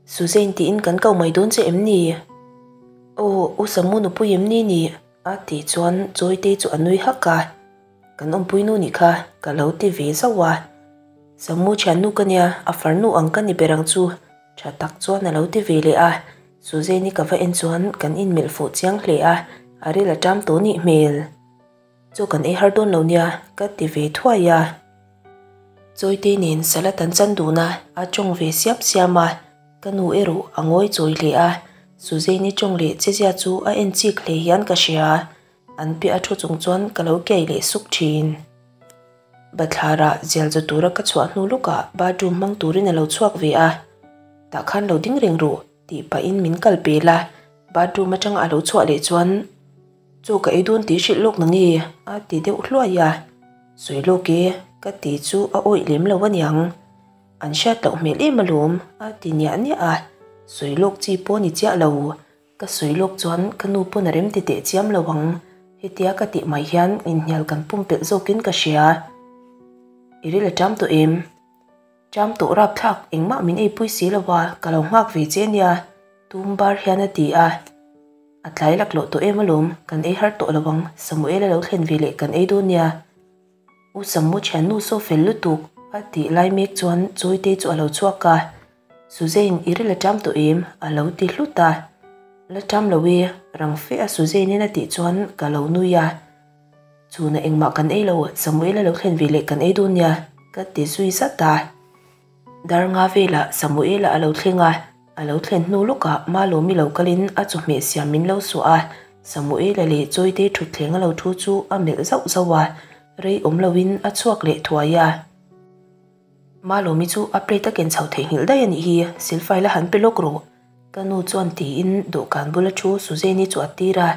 Suzanne tiin kan ko mai dawn che em ni? Aw, U Samu nupui em ni ni? a tih chuan Chawitei chu a nui hak a, Kan awmpui nu nih kha ka lo ti ve zauh a. Samu thiannu ka nia, a farnu ang ka ni ber ang chu tha tak chuan a lo ti ve leh a. Suzanne-i ka va en chuan kan inmelh fuh chiang hle a, a ril a ṭam tawh nih hmel. Chaw kan ei har dawn lo nia ka ti ve thuai a. Chawite nen salad an chan dun a, a tawng ve siam siam a, ka nu erawh a ngawi chawi hle a, Suzanne-i tawng leh chezia chu a en chik hle hian ka hria, an piah a thu chung chuan ka lo kiai leh suk thin. Bathlarah zial zu tura ka chhuah hnu lawkah bathroom hmang turin a lo chhuak ve a, tah khan lo ding reng rawh tih pahin min kal pel a, bathroom atanga a lo chhuah leh chuan Chaw ka ei dawn tih hrilh lawk na nge? a ti deuh hluai a. Sawi lawk e, ka ti chu a awih lem lo aniang. An hriat loh hmel em alawm, a ti niah niah a. Sawi lawk chi pawh ni chiah lo. Ka sawi lawk chuan ka nu pawn a rem ti teh chiam lo ang. Hetia ka tih mai hian inhnial kan pumpelh zawkin ka hria. I ril a ṭam tawh em? Ṭam tawh rapthlak engmah min eipui si lo a, ka lo nghak ve che nia, tum bar hian a ti a. A tlai laklawh tawh em alawm, kan ei har tawh lo ang, Samuel a lo thlen ve leh kan ei dawn nia. U Samu thiannu saw fel lutuk a tih lai mek chuan Chawite chu a lo chhuak a, Suzanne i ril a ṭam tawh em? a lo ti hlut a. La ṭam lo e, rang fe a Suzanne in a tih chuan ka lo nui a. Chhunah engmah kan ei lo, Samuel a lo thlen ve leh kan ei dawn nia, ka ti zui zat a. Darnga velah Samuela a lo thleng a, a lo thlen hnu lawkah Malawmi lo kalin a chawhmeh siam min lo suah a, Samuela leh Chawite thutthleng a lo thu chu a melh zauh zauh a, rei awm loin a chhuak leh thuai a. Malawmi chu a plate a ken chho theihnghilh daih a nih hi, silfai la han pe lawk rawh. Ka nu chuan tiin dawhkan bula thu Suzanne-i chu a tir a,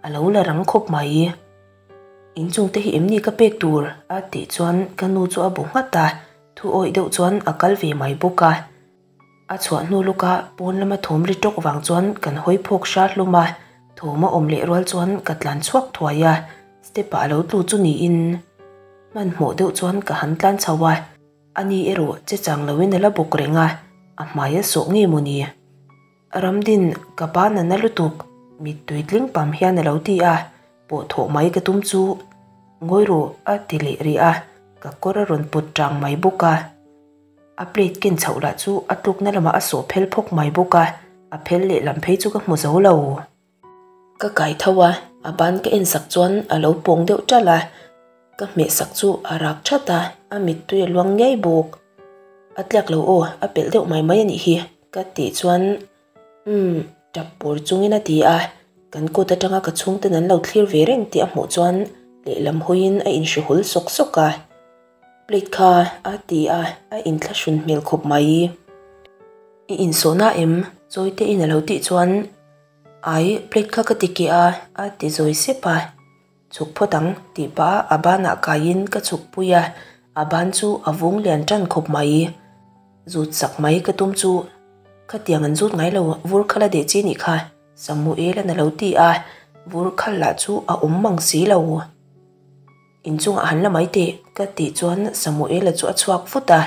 a lo la rang khawp mai. Inchung te hi em ni ka pek tur? a tih chuan ka nu chu a bu nghat a, thu awih deuh chuan a kal ve mai bawk a. A chhuah hnu lawka pawn lama thawm ri tawk vang chuan kan hawi phawk hra hlum a, thawm a awm leh rual chuan ka tlan chhuak thuai a, step ah a lo tlu chu niin hmanhmawh deuh chuan ka han tlan chho a. Ani erawh che chang loin a la bawk reng a, a hmai a sawh nge maw ni? Ramdin, ka pa nana lutuk, mittui tling pam hian a lo ti a, pawh thawh mai ka tum chu ngawi rawh a ti leh rih a, ka kawr a rawn pawt tang mai bawk a. A plate ken chhoh lah chu a tlukna lamah a sawh phel phawk mai bawk a, a phel lehlam phei chu ka hmu zo lo. Ka kai tho a, a ban ka en sak chuan a lo pawng deuh ṭalh a, ka hmeh sak chu a rak ṭhat a, a mittui a luang ngei bawk. A tliak lo aw, a pelh deuh mai mai a nih hi, ka tih chuan umm ṭap pur chungin a ti a, kan kut aṭanga ka chhungten an lo thlir ve reng tih a hmuh chuan lehlam hawiin a inhrihul sawk sawk a. Plate kha a ti a, a inthlahrun hmel khawp mai. I insawhna em? Chawite in a lo tih chuan Ai, plate kha ka ti keh a, a ti zawi sep a. Chhuk phawt ang, tih pah a banah kaiin ka chhuk pui a, a ban chu a vung lian tan khawp mai. Zut sak mai ka tum chu, Khatiang an zut ngai lo, vur kha la deh chi nih kha, Samuel-a'n a lo ti a, vur khal lah chu a awm mang si lo. Inchungah han la mai teh, ka tih chuan Samuela chu a chhuak vut a,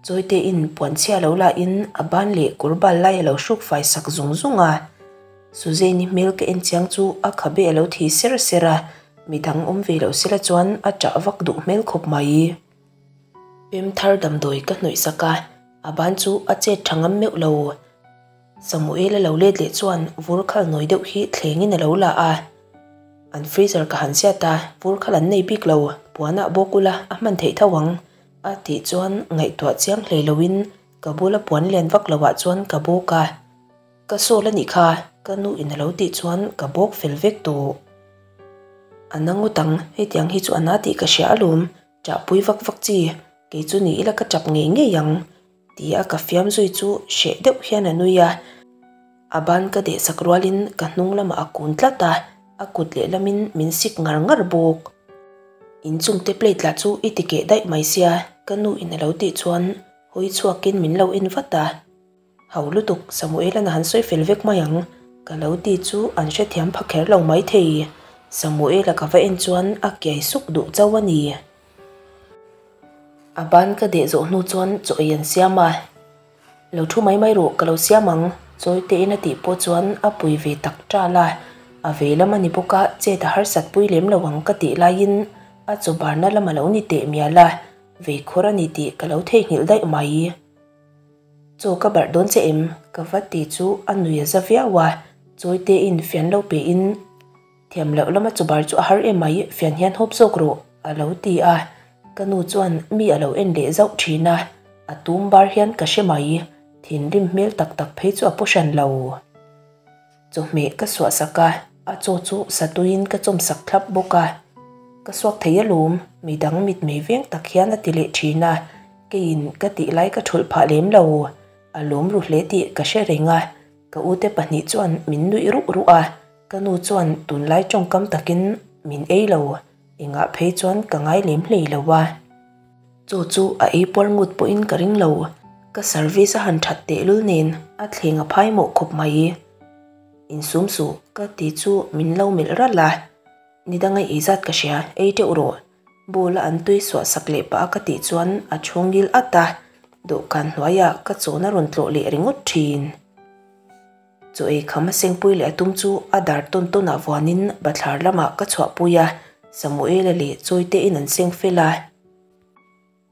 Chawitein puanchhia lo lahin a ban leh kawr bal lai a lo hruk fai sak zung zung a. Suzanne-i hmel ka en chiang chu a khabe a lo thi ser ser a, midang awm ve loh sela chuan a ṭah vak duh hmel khawp mai. Pem thar damdawi ka hnawih sak a, a ban chu a chet ṭha ngam meuh lo. Samuela lo let leh chuan vur khal nawi deuh hi thlengin a lo la a. An freezer ka han ziat a, vur kha lan nei bik lo, puanah bawk ula a hman theih tho ang a tih chuan ngaihtuah chiang hlei loin ka bula puan lian vak loah chuan ka bawk a. Ka sawl a nih kha, ka nu in a lo tih chuan ka bawk fel vek tawh. A na ngawt ang, hetiang hi chu a na tih ka hria alawm, ṭahpui vak vak chi, kei chu ni ila ka ṭap ngei ngei ang tia ka fiam zui chu hreh deuh hian a nui a. A ban ka deh sak rualin ka hnung lamah a kun tlat a, a kut lehlamin min sik ngar ngar bawk. Inchungte plate lah chu i ti keh daih mai sia, ka nu in a lo tih chuan hawi chhuakin min lo en vat a. Ho lutuk, Samuel-a'n a han sawi fel vek mai ang, ka lo ti chu an hrethiam pha kher lo maithei. Samuel-a ka va en chuan a kiai suk duh chauh a ni. A ban ka deh zawh hnu chuan chaw ei an siam a. Lo thu mai mai rawh, ka lo siam ang, chawi tein a tih pawh chuan a pui ve tak ṭal a. A vei lam a ni bawk a, chet a harsat pui lem lo ang ka tih laiin a chaw barna lam a lo ni teh mial a, vei khawr a ni tih ka lo theihnghilh daih mai. Chaw ka barh dawn che em? Ka va ti chu a nui a za viau a, chawi te in fian lo pe in thiam loh lama chaw bar chu a har em mai, fian hian hawp zawk rawh a lo ti a, ka nu chuan mi a lo en leh zauh thin a, a tum bar hian ka hre mai, thinrim hmel tak tak phei chu a pu hran lo. Chawhmeh ka suah sak a, a chaw chu satuiin ka chawm sak thlap bawk a. Ka suak thei alawm, midang mitmei veng tak hian a ti leh thin a, keiin ka tih lai ka thulh phah lem lo. A lawm ru hle tih ka hre reng a, ka ute pahnih chuan min nuih ruh ruh a, ka nu chuan tunlai tawngkam takin min ei lo, engah phei chuan ka ngai lem hlei lo a. Chaw chu a ei puar ngut pawhin ka ring lo. Ka service a han that tehlul nen a thleng a phai mawh khawp mai. Insum suh ka ti chu min lo melh ralh a, ni danga ei zat ka hria, ei teuh rawh. Bowl a an tui suah sak leh pah a ka tih chuan a chhungil at a, dawhkan hnuaiah ka chawn a rawn tlawh leh ringawt thin. Chaw ei kham a sengpui leh a tum chu a dar tawn tawn ah vuanin bathlar lamah ka chhuahpui a, Samuela leh Chawite in an seng fel a.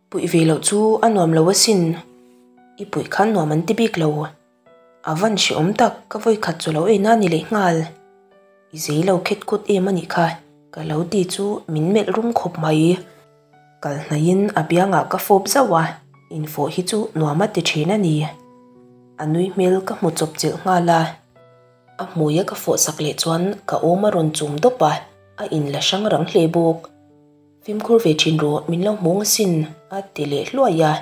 Puih ve loh chu a nuam lo asin, i puih khan nuam an ti bik lo. A van hrehawm tak, ka vawi khat chu lo ei na ni leh nghal. I zei lo khet kut em a nih kha, ka lo ti chu min melh rum khawp mai. Kal hnaihin a biangah ka fawp zauh a, infawh hi chu nuam a ti thin a ni. A nui hmel ka hmu chawp chilh nghal a. A hmuia ka fawh sak leh chuan ka awm a rawn chum dawp a, a inla hrang rang hle bawk. Fimkhur ve thin rawh, min lo hmung asin, a ti leh hluai a.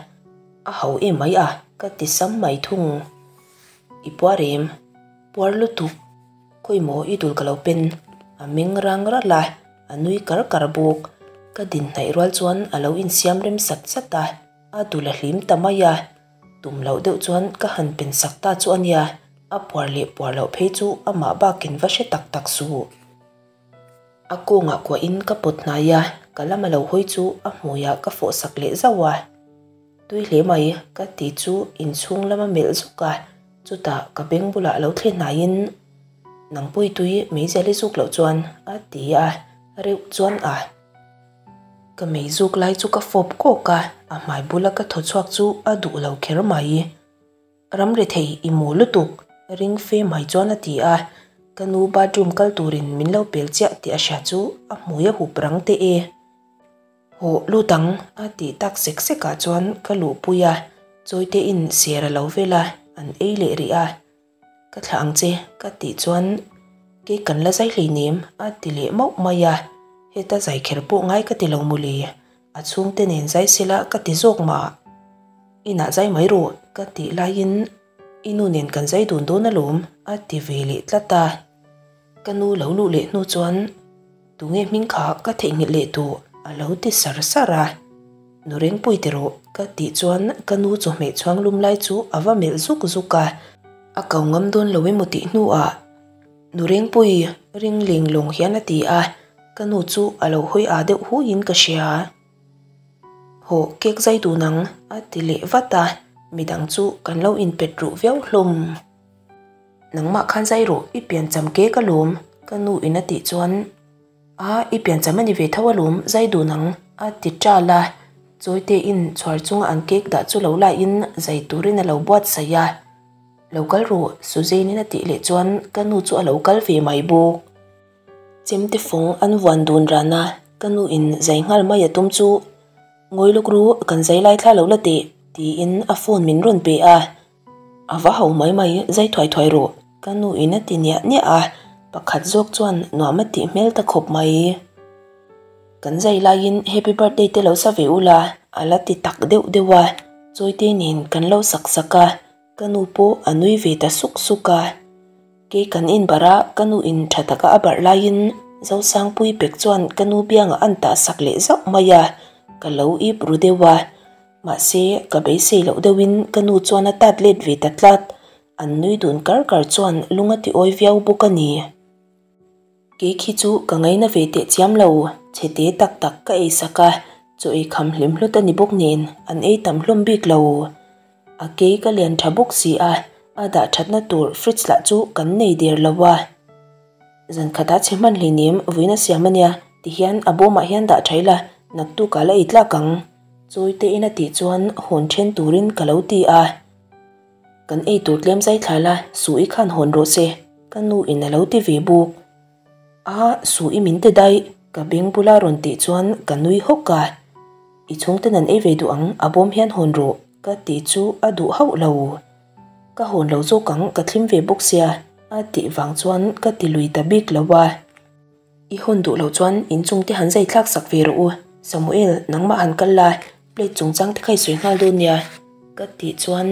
A ho em mai a, ka ti sam mai thung. I puar em? Puar lutuk. Khawimaw i dul ka lo pen? A meng rang ralh a. A nui kar kar bawk. Ka din hnaih rual chuan a lo insiam rem sat sat a, a dul a hlim ta mai a. Tum loh deuh chuan ka han pen sak ta chu a nia, a puar leh puar loh phei chu amah bakin va hre tak tak suh. A kawngah kuahin ka pawt hnai a, ka lam a lo hawi chu a hmuiah ka fawh sak leh zauh a. Tui hle mai, ka ti chu inchhung lama melh zuk a, chutah ka beng bulah lo thli hnaiin, Nang pawi tui meizial i zuk loh chuan a ti a, reuh chuan a. Ka mei zuk lai chu ka fawp kawk a, a hmai bula ka thaw chhuak chu a duh lo kher mai. Ram rethei i maw lutuk, ring fe mai chuan a ti a, ka nu bathroom kal turin min lo pel chiah tih a hria chu a hmui a hup rang teh e. Hawh lut ang a tih tak sek sek ah chuan ka luhpui a, Chawite in ser a lo vel a, an ei leh rih a. Ka thlah ang che ka tih chuan kei kan la zai hleinem a ti leh mauh mai a, heta zai kher pawh ngai ka ti lo mawle, a chhungte nen zai sela ka ti zawk mah. Inah zai mai rawh ka tih laiin i nu nen kan zai dun dawn alawm a ti ve leh tlat a. Ka nu lo luh leh hnu chuan tunge hming kha ka theihnghilh leh tawh a lo ti sar sar a. Nu Rengpui ti rawh ka tih chuan ka nu chawhmeh chhuang lum lai chu a va melh zuk zuk a. A ko ngam dawn lo emaw tih hnuah Nu Rengpui ring leng lawng hian a ti a, ka nu chu a lo hawi â deuh huiin ka hria. Hawh cake zai dun ang a ti leh vat a, midang chu kan lo inpet ruh viau hlawm. Nangmah khan zai rawh, i piancham ke ka lawm, ka nu in a tih chuan, A, i piancham a ni ve tho alawm, zai dun ang, a ti ṭal a. Chawite in chhuar chunga an cake dah chu lo lahin zai turin a lo buatsaih a. Lo kal rawh, Suzanne-in a tih leh chuan ka nu chu a lo kal ve mai bawk. Chemte fawng an vuan dun ran a, ka nu in zai nghal mai a tum chu, Ngawi lawk ru, kan zai lai thla lo la teh, tiin a phone min rawn pe a. A va ho mai mai, zai thuai thuai rawh, ka nu in a ti niah niah a, pakhat zawk chuan nuam a tih hmel ta khawp mai. Kan zai laiin happy birthday te lo sa ve ula, a la ti tak deuh deuh a, Chawite nen kan lo sak sak a, Ka nu pawh a nui ve ta suk suk a. Kei kan inbarh a, ka nu in tha taka a barh laiin Zosangpui pek chuan ka nu biangah an tah sak leh zauh mai a, ka lo ip ru deuh a. Mahse, ka beisei loh deuhin ka nu chuan a tat let ve ta tlat. An nui dun kar kar chuan lung a ti awi viau bawk a ni. Kei khi chu ka ngaina ve teh chiam lo, chhete tak tak ka ei sak a, chaw ei kham hlim hlut a ni bawk nen an ei tam hlawm bik lo. A kei ka lian tha bawk si a, a dah thatna tur fridge lah chu kan nei der lo a. Zan khat a chhe hman hleinem vawiin a siam a nia, tihian a bawmah hian dah tha ila naktuk ah la ei tlak ang. Chawi te in a tih chuan hawn then turin ka lo ti a. Kan ei tur tlem zai thla la, Suh-i khan hawn rawh se, ka nu in a lo ti ve buk. A, Suh-i min ti daih, ka beng bula rawn tih chuan ka nui hawk a. I chhungten an ei ve duh ang, a bawm hian hawn rawh, ka ti chu a duh hauh lo. Ka hawn lo zawk ang, ka thlim ve bawk sia, a tih vang chuan ka ti lui ta bik lo a. I hawn duh loh chuan inchung te han zai thlak sak ve rawh u, Samuel, nangmah han kal la, plate chungchang te kha i sawi nghal dawn nia, ka tih chuan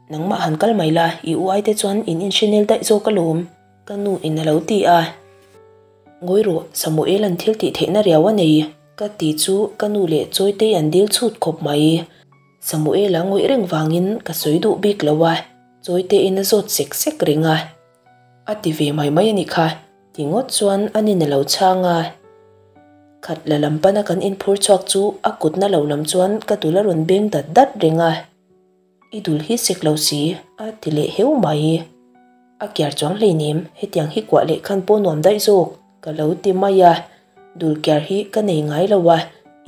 nangmah han kal mai la, i u ai te chuan in inhrenel daih zawk alawm, ka nu in a lo ti a. Ngawi rawh, Samuel an thil tih theihna riau a nei, ka ti chu ka nu leh Chawitei an dil chhut khawp mai. Samuel a ngawih reng vangin ka sawi duh bik lo a, Chawiteiin a zawt sek sek reng a. A ti ve mai mai a nih kha. Ti ngawt chuan a nin a lo chhang a. Khat la lam pana kan inphur chhuak chu a kutna lo lam chuan ka dul a rawn beng dat dat reng a. I dul hi sek lo si, a ti leh heu mai. A kiar chuang hleinem, hetiang hi kuah leh khan pawh nuam daih zawk, ka lo ti mai a. Dul kiar hi ka nei ngai lo a,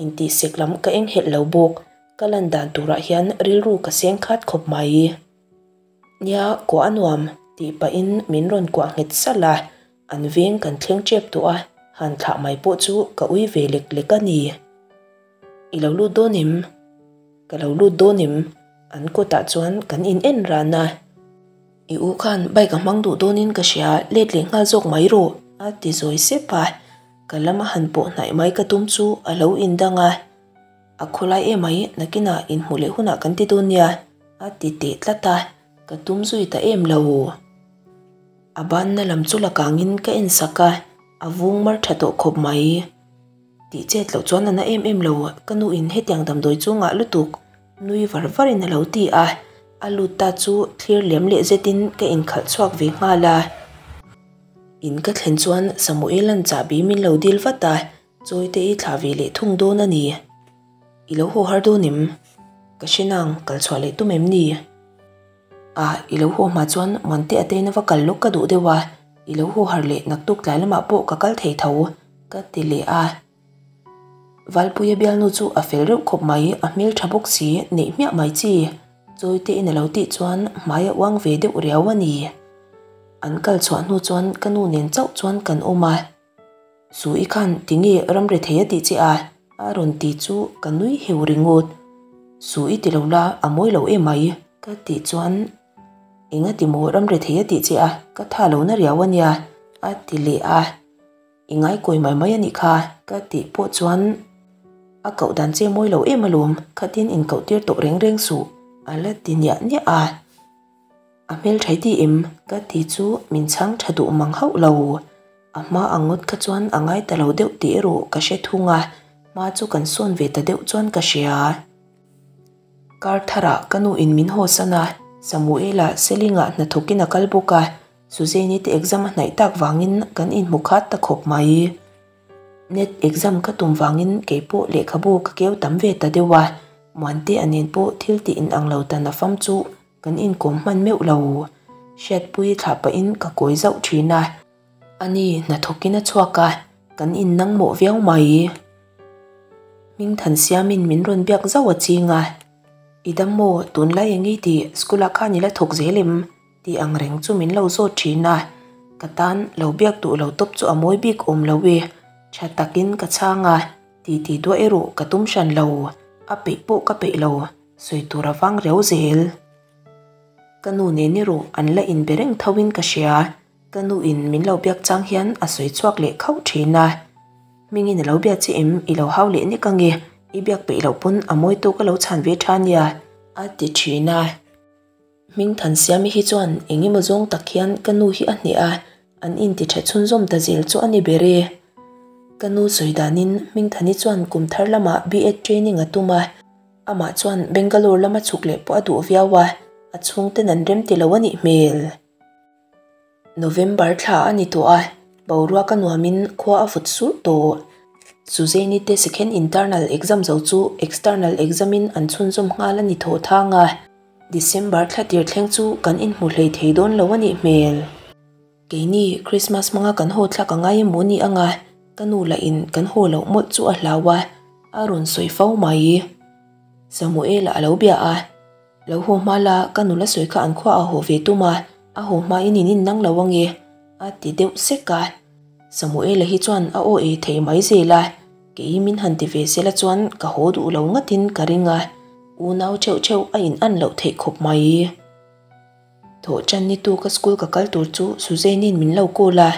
intih sek lam ka enghelh lo bawk. Ka lan dan turah hian rilru ka seng khat khawp mai. Nia, kuah a nuam, tih pahin min rawn kuah nghet salh a, an veng kan thleng tep tawh a, han thlah mai pawh chu ka ui ve lek lek a ni. I lo lut dawn em? Ka lo lut dawn em? An kawtah chuan kan in en ran a. I u khan bike a hmang duh dawnin ka hria, let leh nghal zawk mai rawh, a ti zawi sep a, ka lama han pawh hnaih mai ka tum chu a lo indang a. A khawlai emai, nakinah inhmuh leh hunah kan ti dawn nia, a ti teh tlat a, ka tum zui ta em lo. A banna lam chu la kangin ka en sak a, a vung mar tha tawh khawp mai. Tih chet loh chuan a na em em lo, ka nu in hetiang damdawi chu ngah lutuk, nui var varin a lo ti a, a lut ta chu thlir lem leh zetin ka inkhalh chhuak ve nghal a. In ka thlen chuan Samuel-a'n chahbi min lo dil vat a, Chawite i thlah ve leh thung dawn a ni. I lo haw har dawn em? Ka hre nang, kal chhuah leh tum em ni? A, i lo haw hma chuan Muante a teina va kal lawk ka duh deuh a, i lo haw har leh naktuk tlai lamah pawh ka kal thei tho, ka ti leh a. Valpuia bialnu chu a fel reuh khawp mai, a hmel tha bawk si, neih hmiah mai chi. Chawite in a lo tih chuan hmai a uang ve deuh riau a ni. An kal chhuah hnu chuan ka nu nen chauh chuan kan awm a. Su i khan tinge ram re thei a tih che a? A rawn ti chu ka nui heu ringawt. Su i ti lo la, a mawi lo em mai ka tih chuan Enga ti maw ram re thei a tih che a, ka tha lo na riau a nia a ti leh a. I ngaikawi mai mai a nih kha ka tih pawh chuan A koh dan che mawi lo em alawm, khatin inkoh tir tawh reng reng suh a la ti niah niah a. A hmelṭhai ti em? Ka ti chu min chhang ṭha duh mang hauh lo. A hma ang ngawt kha chuan a ngai ta lo deuh tih erawh ka hre thung a, hma chu kan sawn ve ta deuh chuan ka hria. Kar tharah ka nu in min haw san a, Samuela Selingah hnathawkin a kal bawk a, Suzanne-i te exam a hnaih tak vangin kan inhmu khat ta khawp mai. Net exam ka tum vangin kei pawh lehkhabu ka keu tam ve ta deuh a, Muantea nen pawh thil tih inang lo ta nafam chu kan inkawm hman meuh lo. Hriatpui thlah pahin ka kawi zauh thin a, ani hnathawkin a chhuak a, kan innang mawh viau mai. Hmingthan siamin min rawn biak zauh a ching a, I dam maw, tunlai eng i tih, school ah khan i la thawk zel em? Tih ang reng chu min lo zawt thin a. Ka tan lo biak duh lo tawp chu a mawi bik awm lo e. Tha takin ka chhang a, titi duah erawh ka tum hran lo. A peih pawh ka peih lo, sawi tur a vang riau zel. Ka nu nen erawh an la inbe reng tho in ka hria. Ka nu in min lo biak chang hian a sawi chhuak leh khauh thin a. Hmingin a lo bia che em, i lo hau leh nek ange, i biak peih loh pawn a mawi tawk a lo chhan ve tha nia, a ti thin a. Hmingthansiami hi chuan eng emaw zawng tak hian ka nu hi a hneh a, an inti tha chhunzawm ta zel chu a ni ber e. Ka nu sawi danin Hmingthani chuan kum thar lamah B.Ed training a tum a, amah chuan Bangalore lama chhuk leh pawh a duh viau a, a chhungten an rem ti lo a nih hmel. November thla a ni tawh a, boruak a nuamin khua a vut surh tawh. Suzanne-i te second internal exam zo chu external exam-in an chhunzawm nghal a ni thaw thang a, December thla tir thleng chu kan inhmu hlei thei dawn lo a nih hmel. Keini Christmas hmanga kan haw thlak a ngai emaw ni anga ka nu lahin kan haw loh mawlh chu a hlau a, a rawn sawi fo mai. Samuel-a a lo bia a. Lo haw hma la, ka nula sawi kha an khua a haw ve tum a, a haw hma in in innang lo ange, a ti deuh sek a. Samuela hi chuan a aw ei thei mai zel a, kei min han ti ve sela chuan ka haw duh lo ngatin ka ring a, unau theuh theuh a in an loh theih khawp mai. Thawh tan ni tu ka school ka kal tur chu Suzanne-in min lo call a,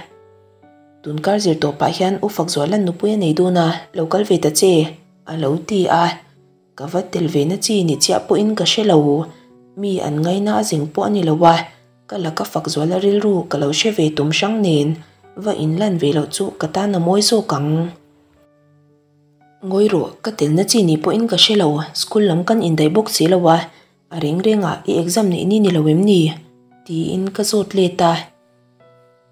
tun kar zir tawh pah hian U Fakzuala'n nupui a nei dawn a, lo kal ve ta che, a lo ti a. Ka va tel ve na chi ni chiah pawhin ka hre lo. Mi an ngaina a zeng pawh a ni lo a, ka laka fak zuala rilru ka lo hre ve tum hrang nen va inlan ve loh chu ka tan a mawi zawk ang. Ngawi rawh, ka tel na chi ni pawhin ka hre lo, school lam kan indaih bawk si lo a, a reng rengah i exam neih ni ni lo em ni? tiin ka zawt let a.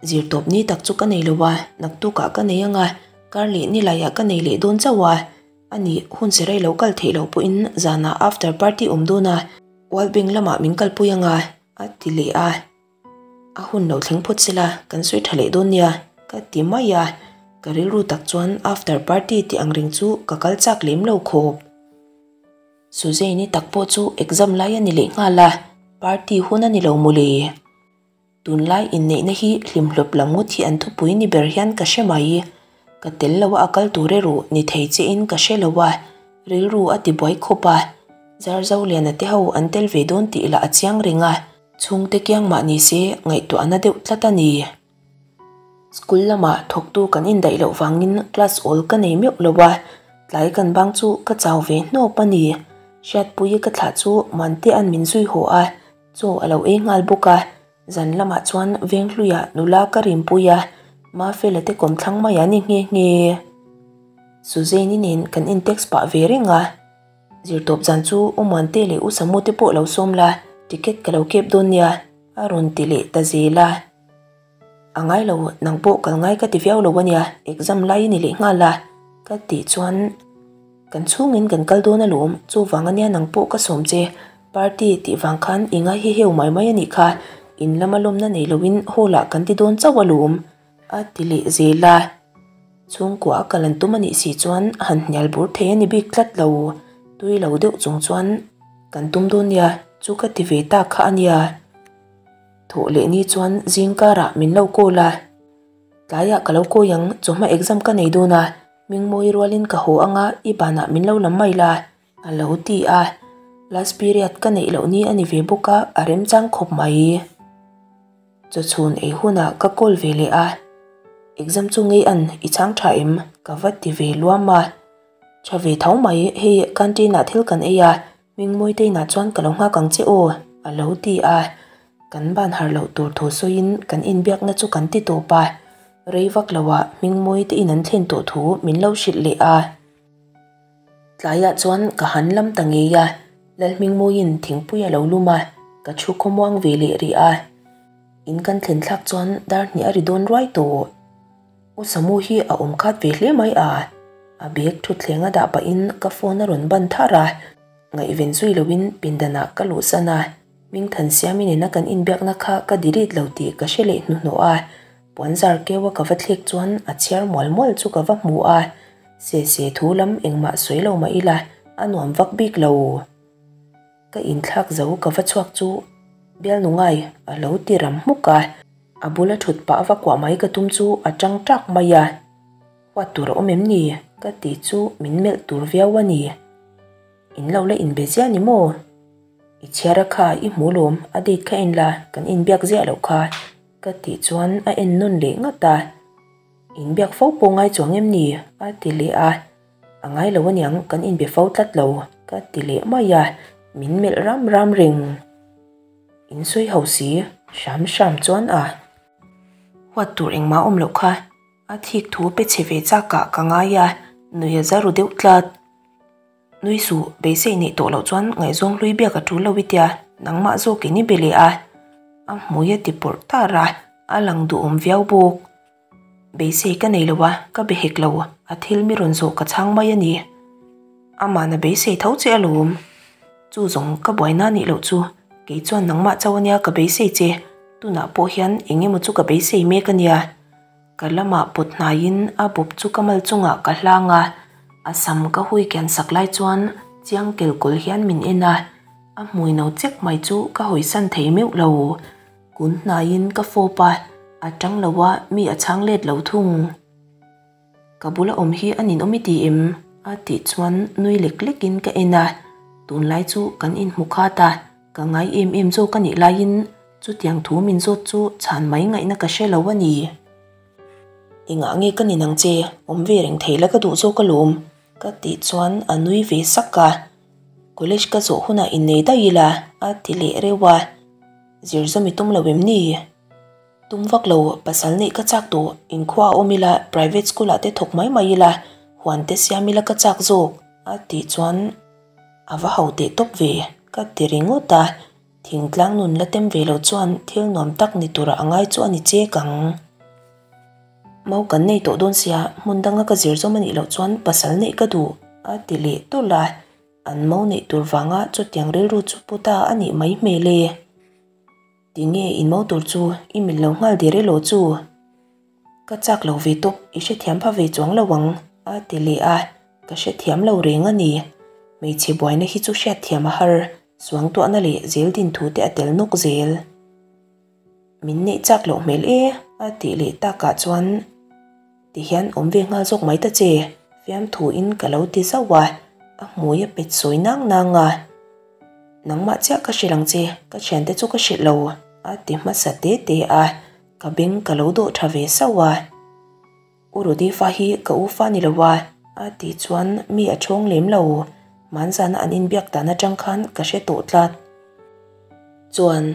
Zirtawp ni tak chu ka nei lo a, naktukah ka nei ang a, kar leh nilaiah ka nei leh dawn chauh a. A nih, hun serei lo kal theih loh pawhin zanah after party awm dawn a, World Bank lamah min kalpui ang a, a ti leh a. A hun lo thleng phawt sela, kan sawi tha leh dawn nia, ka ti mai a. Ka rilru tak chuan after party tih ang reng chu ka kal chak lem lo khawp. Suzanne-i tak pawh chu exam lai a ni leh nghal a, party hun a ni lo mawle. Tunlai inneihna hi hlimhlawp lam ngawt hi an thupui ni ber hian ka hre mai. Ka tel lo a a kal tur erawh ni thei che in ka hre lo a, rilru a ti buai khawp a. Zarzoliana te ho an tel ve dawn tih lah a chiang reng a, chhungte kiang mah ni se ngaihtuahna deuh tlat a ni. School lamah thawktu kan indaih loh vangin class awl ka nei meuh lo a, tlai kan bang chu ka chau ve hnawp a ni. Hriatpuii ka thlah chu Muantea'n min zui haw a, Chaw a lo ei nghal bawk a, zan lamah chuan Venghluia nula ka rimpui a, Mafela te kawmthlang mai a ni nghe nghe. Suzanne-i nen kan in text pah ve reng a, Zirtawp zan chu U Muante leh U Samu te pawh lo sawm la, ticket ka lo kep dawn nia, a rawn ti leh ta zel a. A ngai lo, nang pawh kal ngai ka ti viau lo a nia, exam lai i ni leh nghal a, ka tih chuan kan chhungin kan kal dawn alawm, chuvang a nia nang pawh ka sawm che, party tih vang khan i ngai hi heu mai mai a nih kha, in lama lawmna nei loin hall ah kan ti dawn chauh alawm, a ti leh zel a. Chhungkua a kal an tum a nih si chuan han hnial bur thei a ni bik tlat lo, tui lo deuh chung chuan kan tum dawn nia, chu ka ti ve tak kha a nia. Thawh leh ni chuan zing karah min lo call a, tlaiah ka lo kawi ang, chawhma exam ka nei dawn a, Mingmawi rualin ka haw anga i banah min lo lam mai la, a lo ti a, last period ka neih loh ni a ni ve bawk a, a remchang khawp mai. Chawchhun ei hunah ka call ve leh a, exam chu ngei an i chhang tha em? ka va ti ve luam a, tha ve tho mai, hei canteen ah thil kan ei a, Mingmawi te inah chuan ka lo nghak ang che aw, a lo ti a. Kan ban har loh tur thu sawiin kan inbiakna chu kan ti tawp a. Rei vak loah Mingmawi te in an thlen tawh thu min lo hrilh leh a. Tlaiah chuan ka han lam ta ngei a, Lalhmingmawiin thingpui a lo lum a, ka thu khawmuang ve leh rih a. In kan thlen thlak chuan dar hnih a ri dawn ruai tawh. U Samu hi a awm khat ve hle mai a, a bag thutthleng a dah pahin ka phone a rawn ban thar a, ngaihven zui loin pindanah ka luhsan a, Hmingthansiami nena kan inbiakna kha ka delete lo tih ka hre leh hnuhnawh a, puanzar keu a ka va thlek chuan a chhiar mual mual chu ka va hmu a, se se thu lam engmah sawi lo mah ila a nuam vak bik lo. Ka inthlak zo ka va chhuak chu bialnu ngai a lo ti ram hmuk a. A bula thut pah va kuah mai ka tum chu a tang tak mai a. Huat tur a awm em ni? Ka ti chu min melh tur viau a ni. In lo la inbe ziah ni maw? I chhiar a kha i hmu lawm, a date kha en la, kan inbiak ziah loh kha. Ka tih chuan a en nawn leh ngat a. Inbiak fo pawh ngai chuang em ni? A ti leh a. A ngai lo aniang, kan inbe fo tlat lo, ka ti leh mai a, min melh ram ram reng. In sawi ho si, hram hram chuan a. Huat tur engmah awm loh kha, a thik thu pe chhe ve chak ah ka ngai a, nui a za ru deuh tlat. Nui suh, beisei neih tawh loh chuan ngaihzawng hlui biak a tul lo i tia, nangmah zawk in i be leh a. A hmui a ti pawrh tar a, a lang duhawm viau bawk. Beisei ka nei lo a, ka be hek lo, a thil mi rawn zawh ka chhang mai a ni. Amahna beisei tho che alawm. Chu zawng ka buaina nih loh chu, kei chuan nangmah chauh ania ka beisei che, tunah pawh hian eng emaw chu ka beisei mek ania. Ka lamah pawt hnaiin a bawp chu ka mal chungah ka hlang a, a sam ka hui kian sak lai chuan chiang kelkawl hian min en a, a hmui no chek mai chu ka hawisan thei meuh lo. Kun hnaiin ka fawp a, a tang lo a, mi a chhang let lo thung. Ka bula awm hi a ninawm i ti em? a tih chuan nui lek lekin ka en a, tunlai chu kan inhmu khat a, ka ngai em em zawk a nih laiin chutiang thu min zawt chu chhan mai ngaihna ka hre lo a ni. Engah nge ka nin ang che, awm ve reng thei la ka duh zawk alawm ka tih chuan a nui ve sak a, College ka zawh hunah innei daih ila a ti leh reuh a. Zir zawm i tum lo em ni? Tum vak lo, pasal neih ka chak tawh, inkhua a awm ila, private school ah te thawk mai mai ila, huan te siam ila ka chak zawk, a tih chuan a va ho teh tawp ve, ka ti ringawt a, thingtlang nun la tem ve lo chuan thil nuam tak ni tura a ngai chu a ni chek ang. Mau kan nei tawh dawn sia, hmun danga ka zir zawm a nih loh chuan pasal neih ka duh, a ti leh tawlh a. An mo neih tur vanga chutiang rilru chu pu ta a nih mai hmel e. Tinge in mo tur chu i mil lo nghal der elaw chu? Ka chak lo ve tawp, i hrethiam pha ve chuang lo ang, a ti leh a, ka hrethiam lo reng a ni. Hmeichhe buaina hi chu hriatthiam a har, suangtuahna leh zel din thu te a tel nawk zel. Min neih chak loh hmel e, a tih leh takah chuan. Ti hian awm ve nghal zawk mai ta che, fiamthu in ka lo ti zauh a, a hmui a pet sawi nang nang a. Nangmah chiah ka hrilh ang che, ka thiante chu ka hrilh lo, a ti hmasa te te a, ka beng ka lo dawh tha ve sauh a. U Rudy fa hi ka u fa ni lo a, a tih chuan mi a thawng lem lo, hmanzana an inbiak dan atang khan ka hre tawh tlat. Chuan,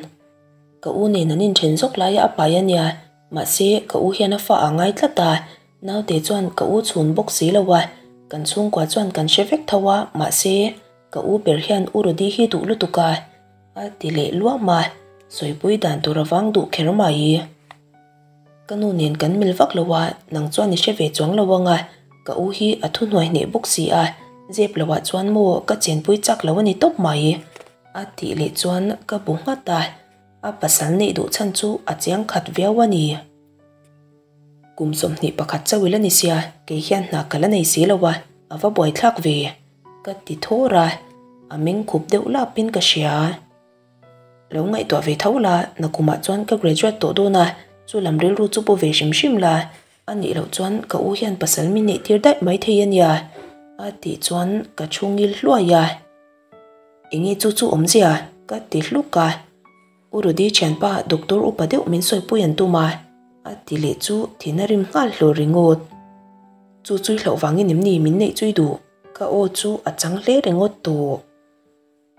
ka u nen an inthen zawk laia a pai a nia, Mahse, ka u hian a fa a ngai tlat a, naute chuan ka u chhun bawk si lo a, kan chhungkua chuan kan hre vek tho a, mahse, ka u ber hian u Rody hi duh lutuk a, a ti leh luam a, sawipui dan tur avang duh kher mai. Ka nu nen kan mil vak lo a, nang chuan i hre ve chuang lo ang a, ka u hi a thuhnuai hneh bawk si a, zep lo ah chuan maw ka chenpui chak lo a ni tawp mai, a tih leh chuan ka bu nghat a. A pasal neih duh chhan chu a chiang khat viau a ni. Kum 21 chauh ila ni sia, kei hian hna ka la nei si lo a, a va buaithlak ve, ka ti thawr a, a meng khup deuh lapin ka hria. Lo ngaihtuah ve tho la, nakumah chuan ka graduate tawh dawn a, chu lam rilru chu pu ve hrim hrim la, a nih loh chuan ka u hian pasal min neih tir daih maithei a nia, a tih chuan ka thu ngil hluai a. Enge chu chu awmzia? Ka ti hluk a. U Rudy thianpa doctor upa deuh min sawipui an tum a, a ti leh chu thin a rim nghal hlur ringawt. Chu chui hlauh vangin em ni min neih chui duh? Ka aw chu a chang hle ringawt tawh.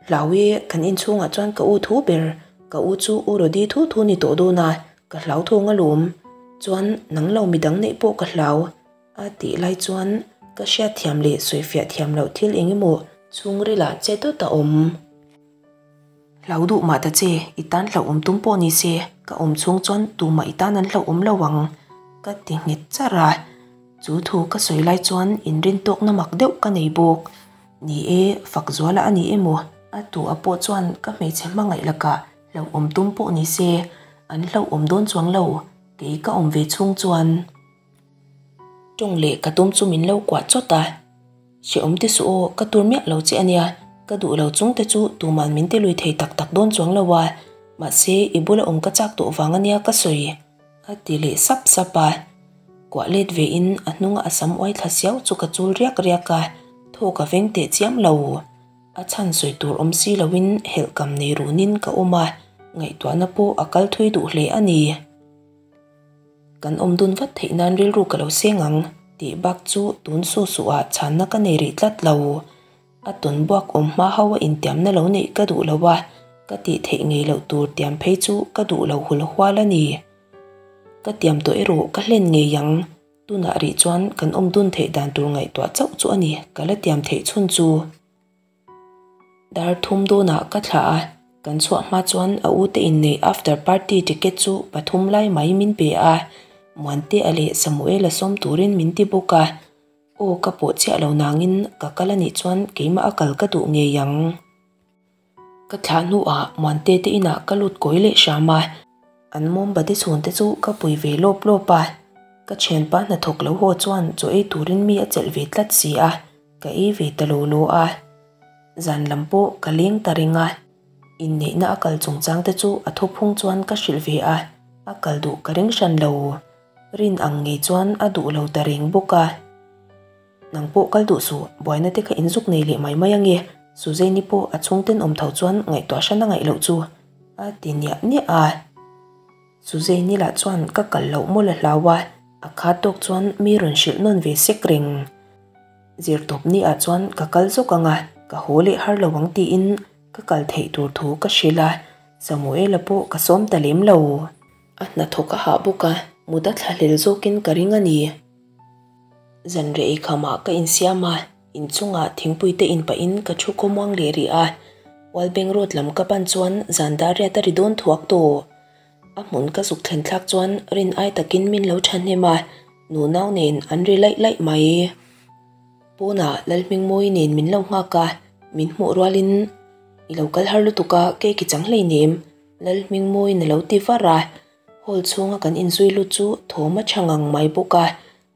Hlau e, kan inchhungah chuan ka u thu ber, ka u chu U Rudy thu thu ni tawh dawn a, ka hlau thung alawm. Chuan nang lo midang neih pawh ka hlau. A tih lai chuan ka hriatthiam leh sawifiah thiam loh thil eng emaw chhungrilah che dawt a awm. Hlau duh mah ta che, i tan hlauhawm tum pawh ni se, ka awm chhung chuan tumah i tan an hlauhawm lo ang, ka ti nghet char a. Chu thu ka sawi lai chuan inrintawkna mak deuh ka nei bawk. Ni e, Fakzuala a ni emaw, a tu a pawh chuan ka hmeichhe hmangaih lakah hlauhawm tum pawh ni se, an hlauhawm dawn chuang lo, kei ka awm ve chhung chuan. Tawng leh ka tum chu min lo kuah chawt a, Hrehawm te suh aw, ka tur miah lo che a nia, ka duh lo chung te chu tuman min ti lui thei tak tak dawn chuang lo a, mahse i bula awm ka chak tawh vang a nia ka sawi. A ti leh sap sap a. Kuah let ve in a hnunga a sam uai thla siau chu ka chul riak riak a, thaw ka veng teh chiam lo. A chhan sawi tur awm si loin helh kam nei runin ka awm a, ngaihtuahna pawh a kal thui duh hle a ni. Kan awm dun vat theih nan rilru ka lo seng ang tih bak chu tun su suh ah chhanna ka nei rih tlat lo. A tawn buak awm hma ho a intiamna lo neih ka duh lo a, ka tih theih ngei loh tur tiam phei chu ka duh lo hul hual a ni. Ka tiam tawh erawh ka hlen ngei ang. Tunah rih chuan kan awm dun theih dan tur ngaihtuah chauh chu a ni ka la tiam theih chhun chu. Dar thum dawnah ka thlah a, kan chhuah hma chuan a u te inneih after party ticket chu pathum lai mai min pe a, Muantea leh Samuela sawm turin min ti bawk a, aw ka pawh chiah lo nangin ka kal anih chuan keimah a kal ka duh ngei ang. Ka thlah hnuah Muante te inah ka lut kawi leh hram a, an mawmbati chhungte chu ka pui ve lawp lawp a, ka thianpa hnathawk lo haw chuan chaw ei turin mi a chelh ve tlat si a, ka ei ve ta lo lo a. Zan lam pawh ka leng ta reng a, inneihna a kal chungchang te chu a thuphung chuan ka hrilh ve a, a kal duh ka ring hran lo. Rin ang ngei chuan a duh lo ta reng bawk a. Nang pawh kal duh suh, buaina te kha inzuk nei leh mai mai ange, Suzanne-i pawh a chhung tenawm tho chuan ngaihtuah hran a ngaih loh chu a ti niah niah a. Suzanne-i lah chuan ka kal loh mawlh a hlau a, a kha tawk chuan mi rawn hrilh nawn ve sek reng. Zirtawp ni ah chuan ka kal zawk ang a, ka haw leh har lo ang tiin ka kal theih tur thu ka hrilh a, Samuela pawh ka sawm ta lem lo. A hnathawk a hah bawk a, mut a thlahlel zawkin ka ring a ni. Zanriah eikhamah ka insiam a, inchungah thingpui te in pahin ka thu khawmuang leh rih a. Walbeng Road lam ka pan chuan zan dar riat a ri dawn thuak tawh. A hmun ka zuk thlen thlak chuan rin ai takin min lo thahnem a, nunau nen an ri laih laih mai. Pawnah Lalhmingmawi nen min lo nghak a, min hmuh rualin I lo kal har lutuk a, cake i chang hleinem Lalhmingmawiin a lo ti var a. Hall chhunga kan inzui lut chu thawm a tha ngang mai bawk a,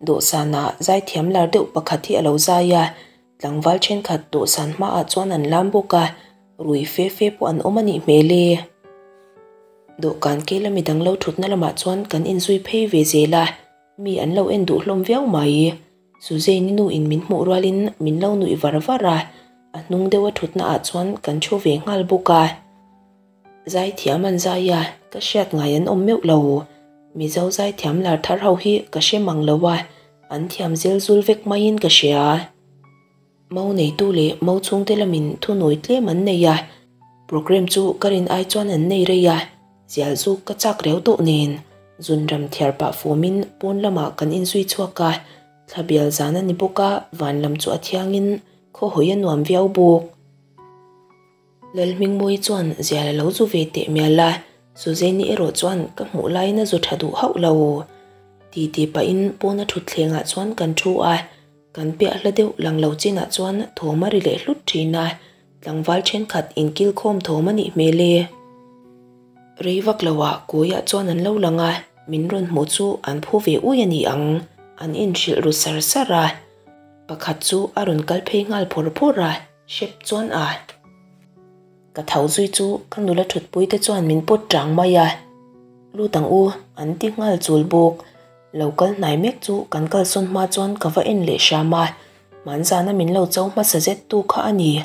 dawhsanah zaithiam lar deuh pakhat hi a lo zai a, tlangval thenkhat dawhsan hmaah chuan an lam bawk a, rui fe fe pawh an awm a nih hmel e. Dawhkan kela midang lo thutna lamah chuan kan inzui phei ve zel a, mi an lo en duh hlawm viau mai. Suzanne-i nu in min hmuh rualin min lo nuih var var a, a hnung deuha thutna ah chuan kan thu ve nghal bawk a. Zaithiam an zai a, ka hriat ngai an awm meuh lo. Mizo zaithiam lar thar ho hi ka hre mang lo a, an thiam zel zul vek maiin ka hria. Mau neitu leh mau chhungte lamin thunawi tlem an nei a, programme chu ka rin ai chuan an nei rei a, zial zuk ka chak riau tawh nen. Zunram thiar pah fawmin pawn lamah kan inzui chhuak a, thla bial zan a ni bawk a, van lam chu a thiangin khawhawi a nuam viau bawk. Lalhmingmawi chuan zial a lo zu ve teh mial a, Suzanne-i erawh chuan ka hmuh laiin a zu tha duh hauh lo. Ti ti pahin pawna thutthlengah chuan kan thu a, kan piah hla deuh lang lo chinah chuan thawm a ri leh hlut thin a, tlangval thenkhat inkilkhawm thawm a nih hmel e. Rei vak loah kawiah chuan an lo lang a, min rawn hmuh chu an phu ve ui a ni ang, an inhrilh ru sar sar a. Pakhat chu a rawn kal phei nghal phawr phawr a. Hrep chuan a. Ka tho zui chu ka nula thutpui te chuan min pawt tang mai a. Lut ang u, an ti nghal chul bawk. Lo kal hnai mek chu kan kalsawn hma chuan ka va en leh hram a. Hmanzana min lo cho hmasa zet tu kha a ni.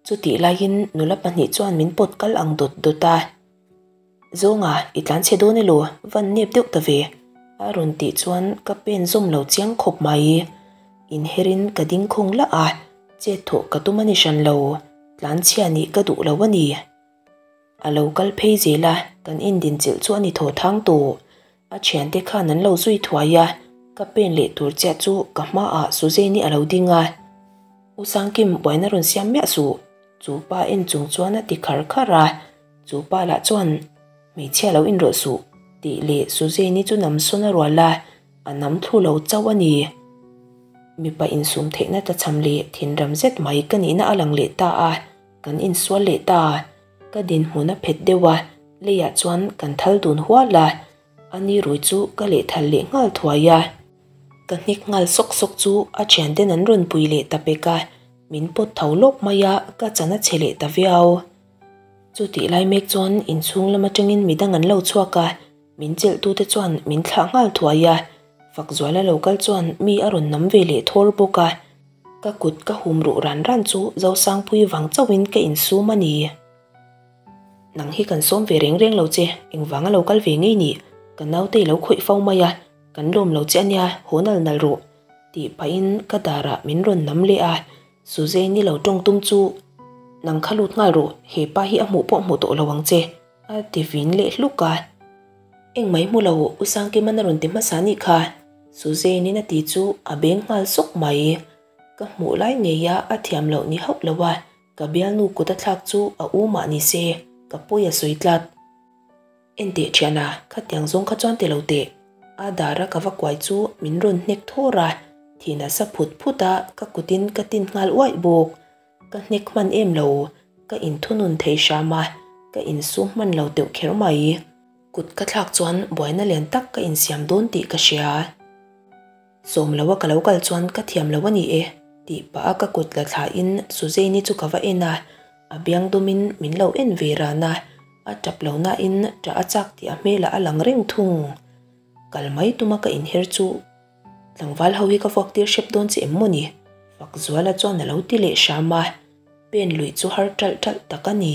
Chutih laiin nula pahnih chuan min pawt kal ang dawt dawt a. Zawnga, i tlan chhe dawn elaw? Van nep deuh ta ve. A rawn tih chuan ka pen zawm lo chiang khawp mai. Inherin ka ding khawng lah a, chet thawh ka tum a ni hran lo. Tlan chhia nih ka duh lo a ni. A lo kal phei zel a, kan indinchilh chu a ni thaw thang tawh. A thiante khan an lo zui thuai a, ka pen leh tur chiah chu ka hmaah Suzanne-i a lo ding a. U Sangkim buaina rawn siam miah suh, chu pa en chung chuan a ti khar khar a. Chu pa lah chuan, Hmeichhia lo inrawlh suh, tih leh Suzanne-i chu nam sawn a rual a, a nam thlu lo chauh a ni. Mipa insum theihna tlachham leh thinram zet mai ka nihna a lang leh ta a, kan insual leh ta. Ka dinhmun a phet deuh a, leiah chuan kan thal dun hual a, a ni rui chu ka lehthal leh nghal thuai a. Ka hnek nghal sawk sawk chu a thianten an rawn pui leh ta pek a, min pawt tho lawk mai a, ka chan a chhe leh ta viau. Chutih lai mek chuan inchhung lam atangin midang an lo chhuak a, Min chelhtute chuan min thlah nghal thuai a, Fakzuala lo kal chuan mi a rawn nam ve leh thawr bawk a. Ka kut ka hum ruh ran ran chu Zosangpui vang chauhin ka insum a ni. Nang hi kan sawm ve reng reng lo che, engvanga lo kal ve ngei nih? Ka naute i lo khawih fo mai a, kan lawm lo che a nia, haw nal nal rawh, tih pahin ka darah min rawn nam leh a, Suzanne-i lo tawng tum chu, Nang kha lut nghal rawh, he pa hi a hmuh pawh hmu tawh lo ang che, a ti vin leh hluk a. Engmah i hmu lo, U Sangkima'n a rawn ti hmasa nih kha, Suzanne-in a ti chu a beng nghal sawk mai. Ka hmuh lai ngeia a thiam loh ni hauh lo a, Ka bialnu kut a thlak chu a u mah ni se, ka pawi a sawi tlat. Enteh thiana, khatiang zawng kha chuan ti lo teh. A dara ka va kuai chu min rawn hnek thawr a, thin a sa phut phut a, ka kutin ka tin nghal uaih bawk. Ka hnek hman em lo, ka inthunun thei hram a, ka insum hman lo teuh kher mai. Kut ka thlak chuan buaina lian tak ka insiam dawn tih ka hria. Sawm lo a ka lo kal chuan ka thiam lo a ni e, tih pah a ka kut la thla in Suzanne-i chu ka va en a, a biang dawm in min lo en ve ran a, a tap lo na in tah a chak tih a hmel ah a lang reng thung. Kal mai tum a ka inher chu tlangval ho hi ka vuak tir hrep dawn che em maw ni? Fakzuala chuan a lo ti leh hram a, pen luih chu har ṭalh ṭalh tak a ni.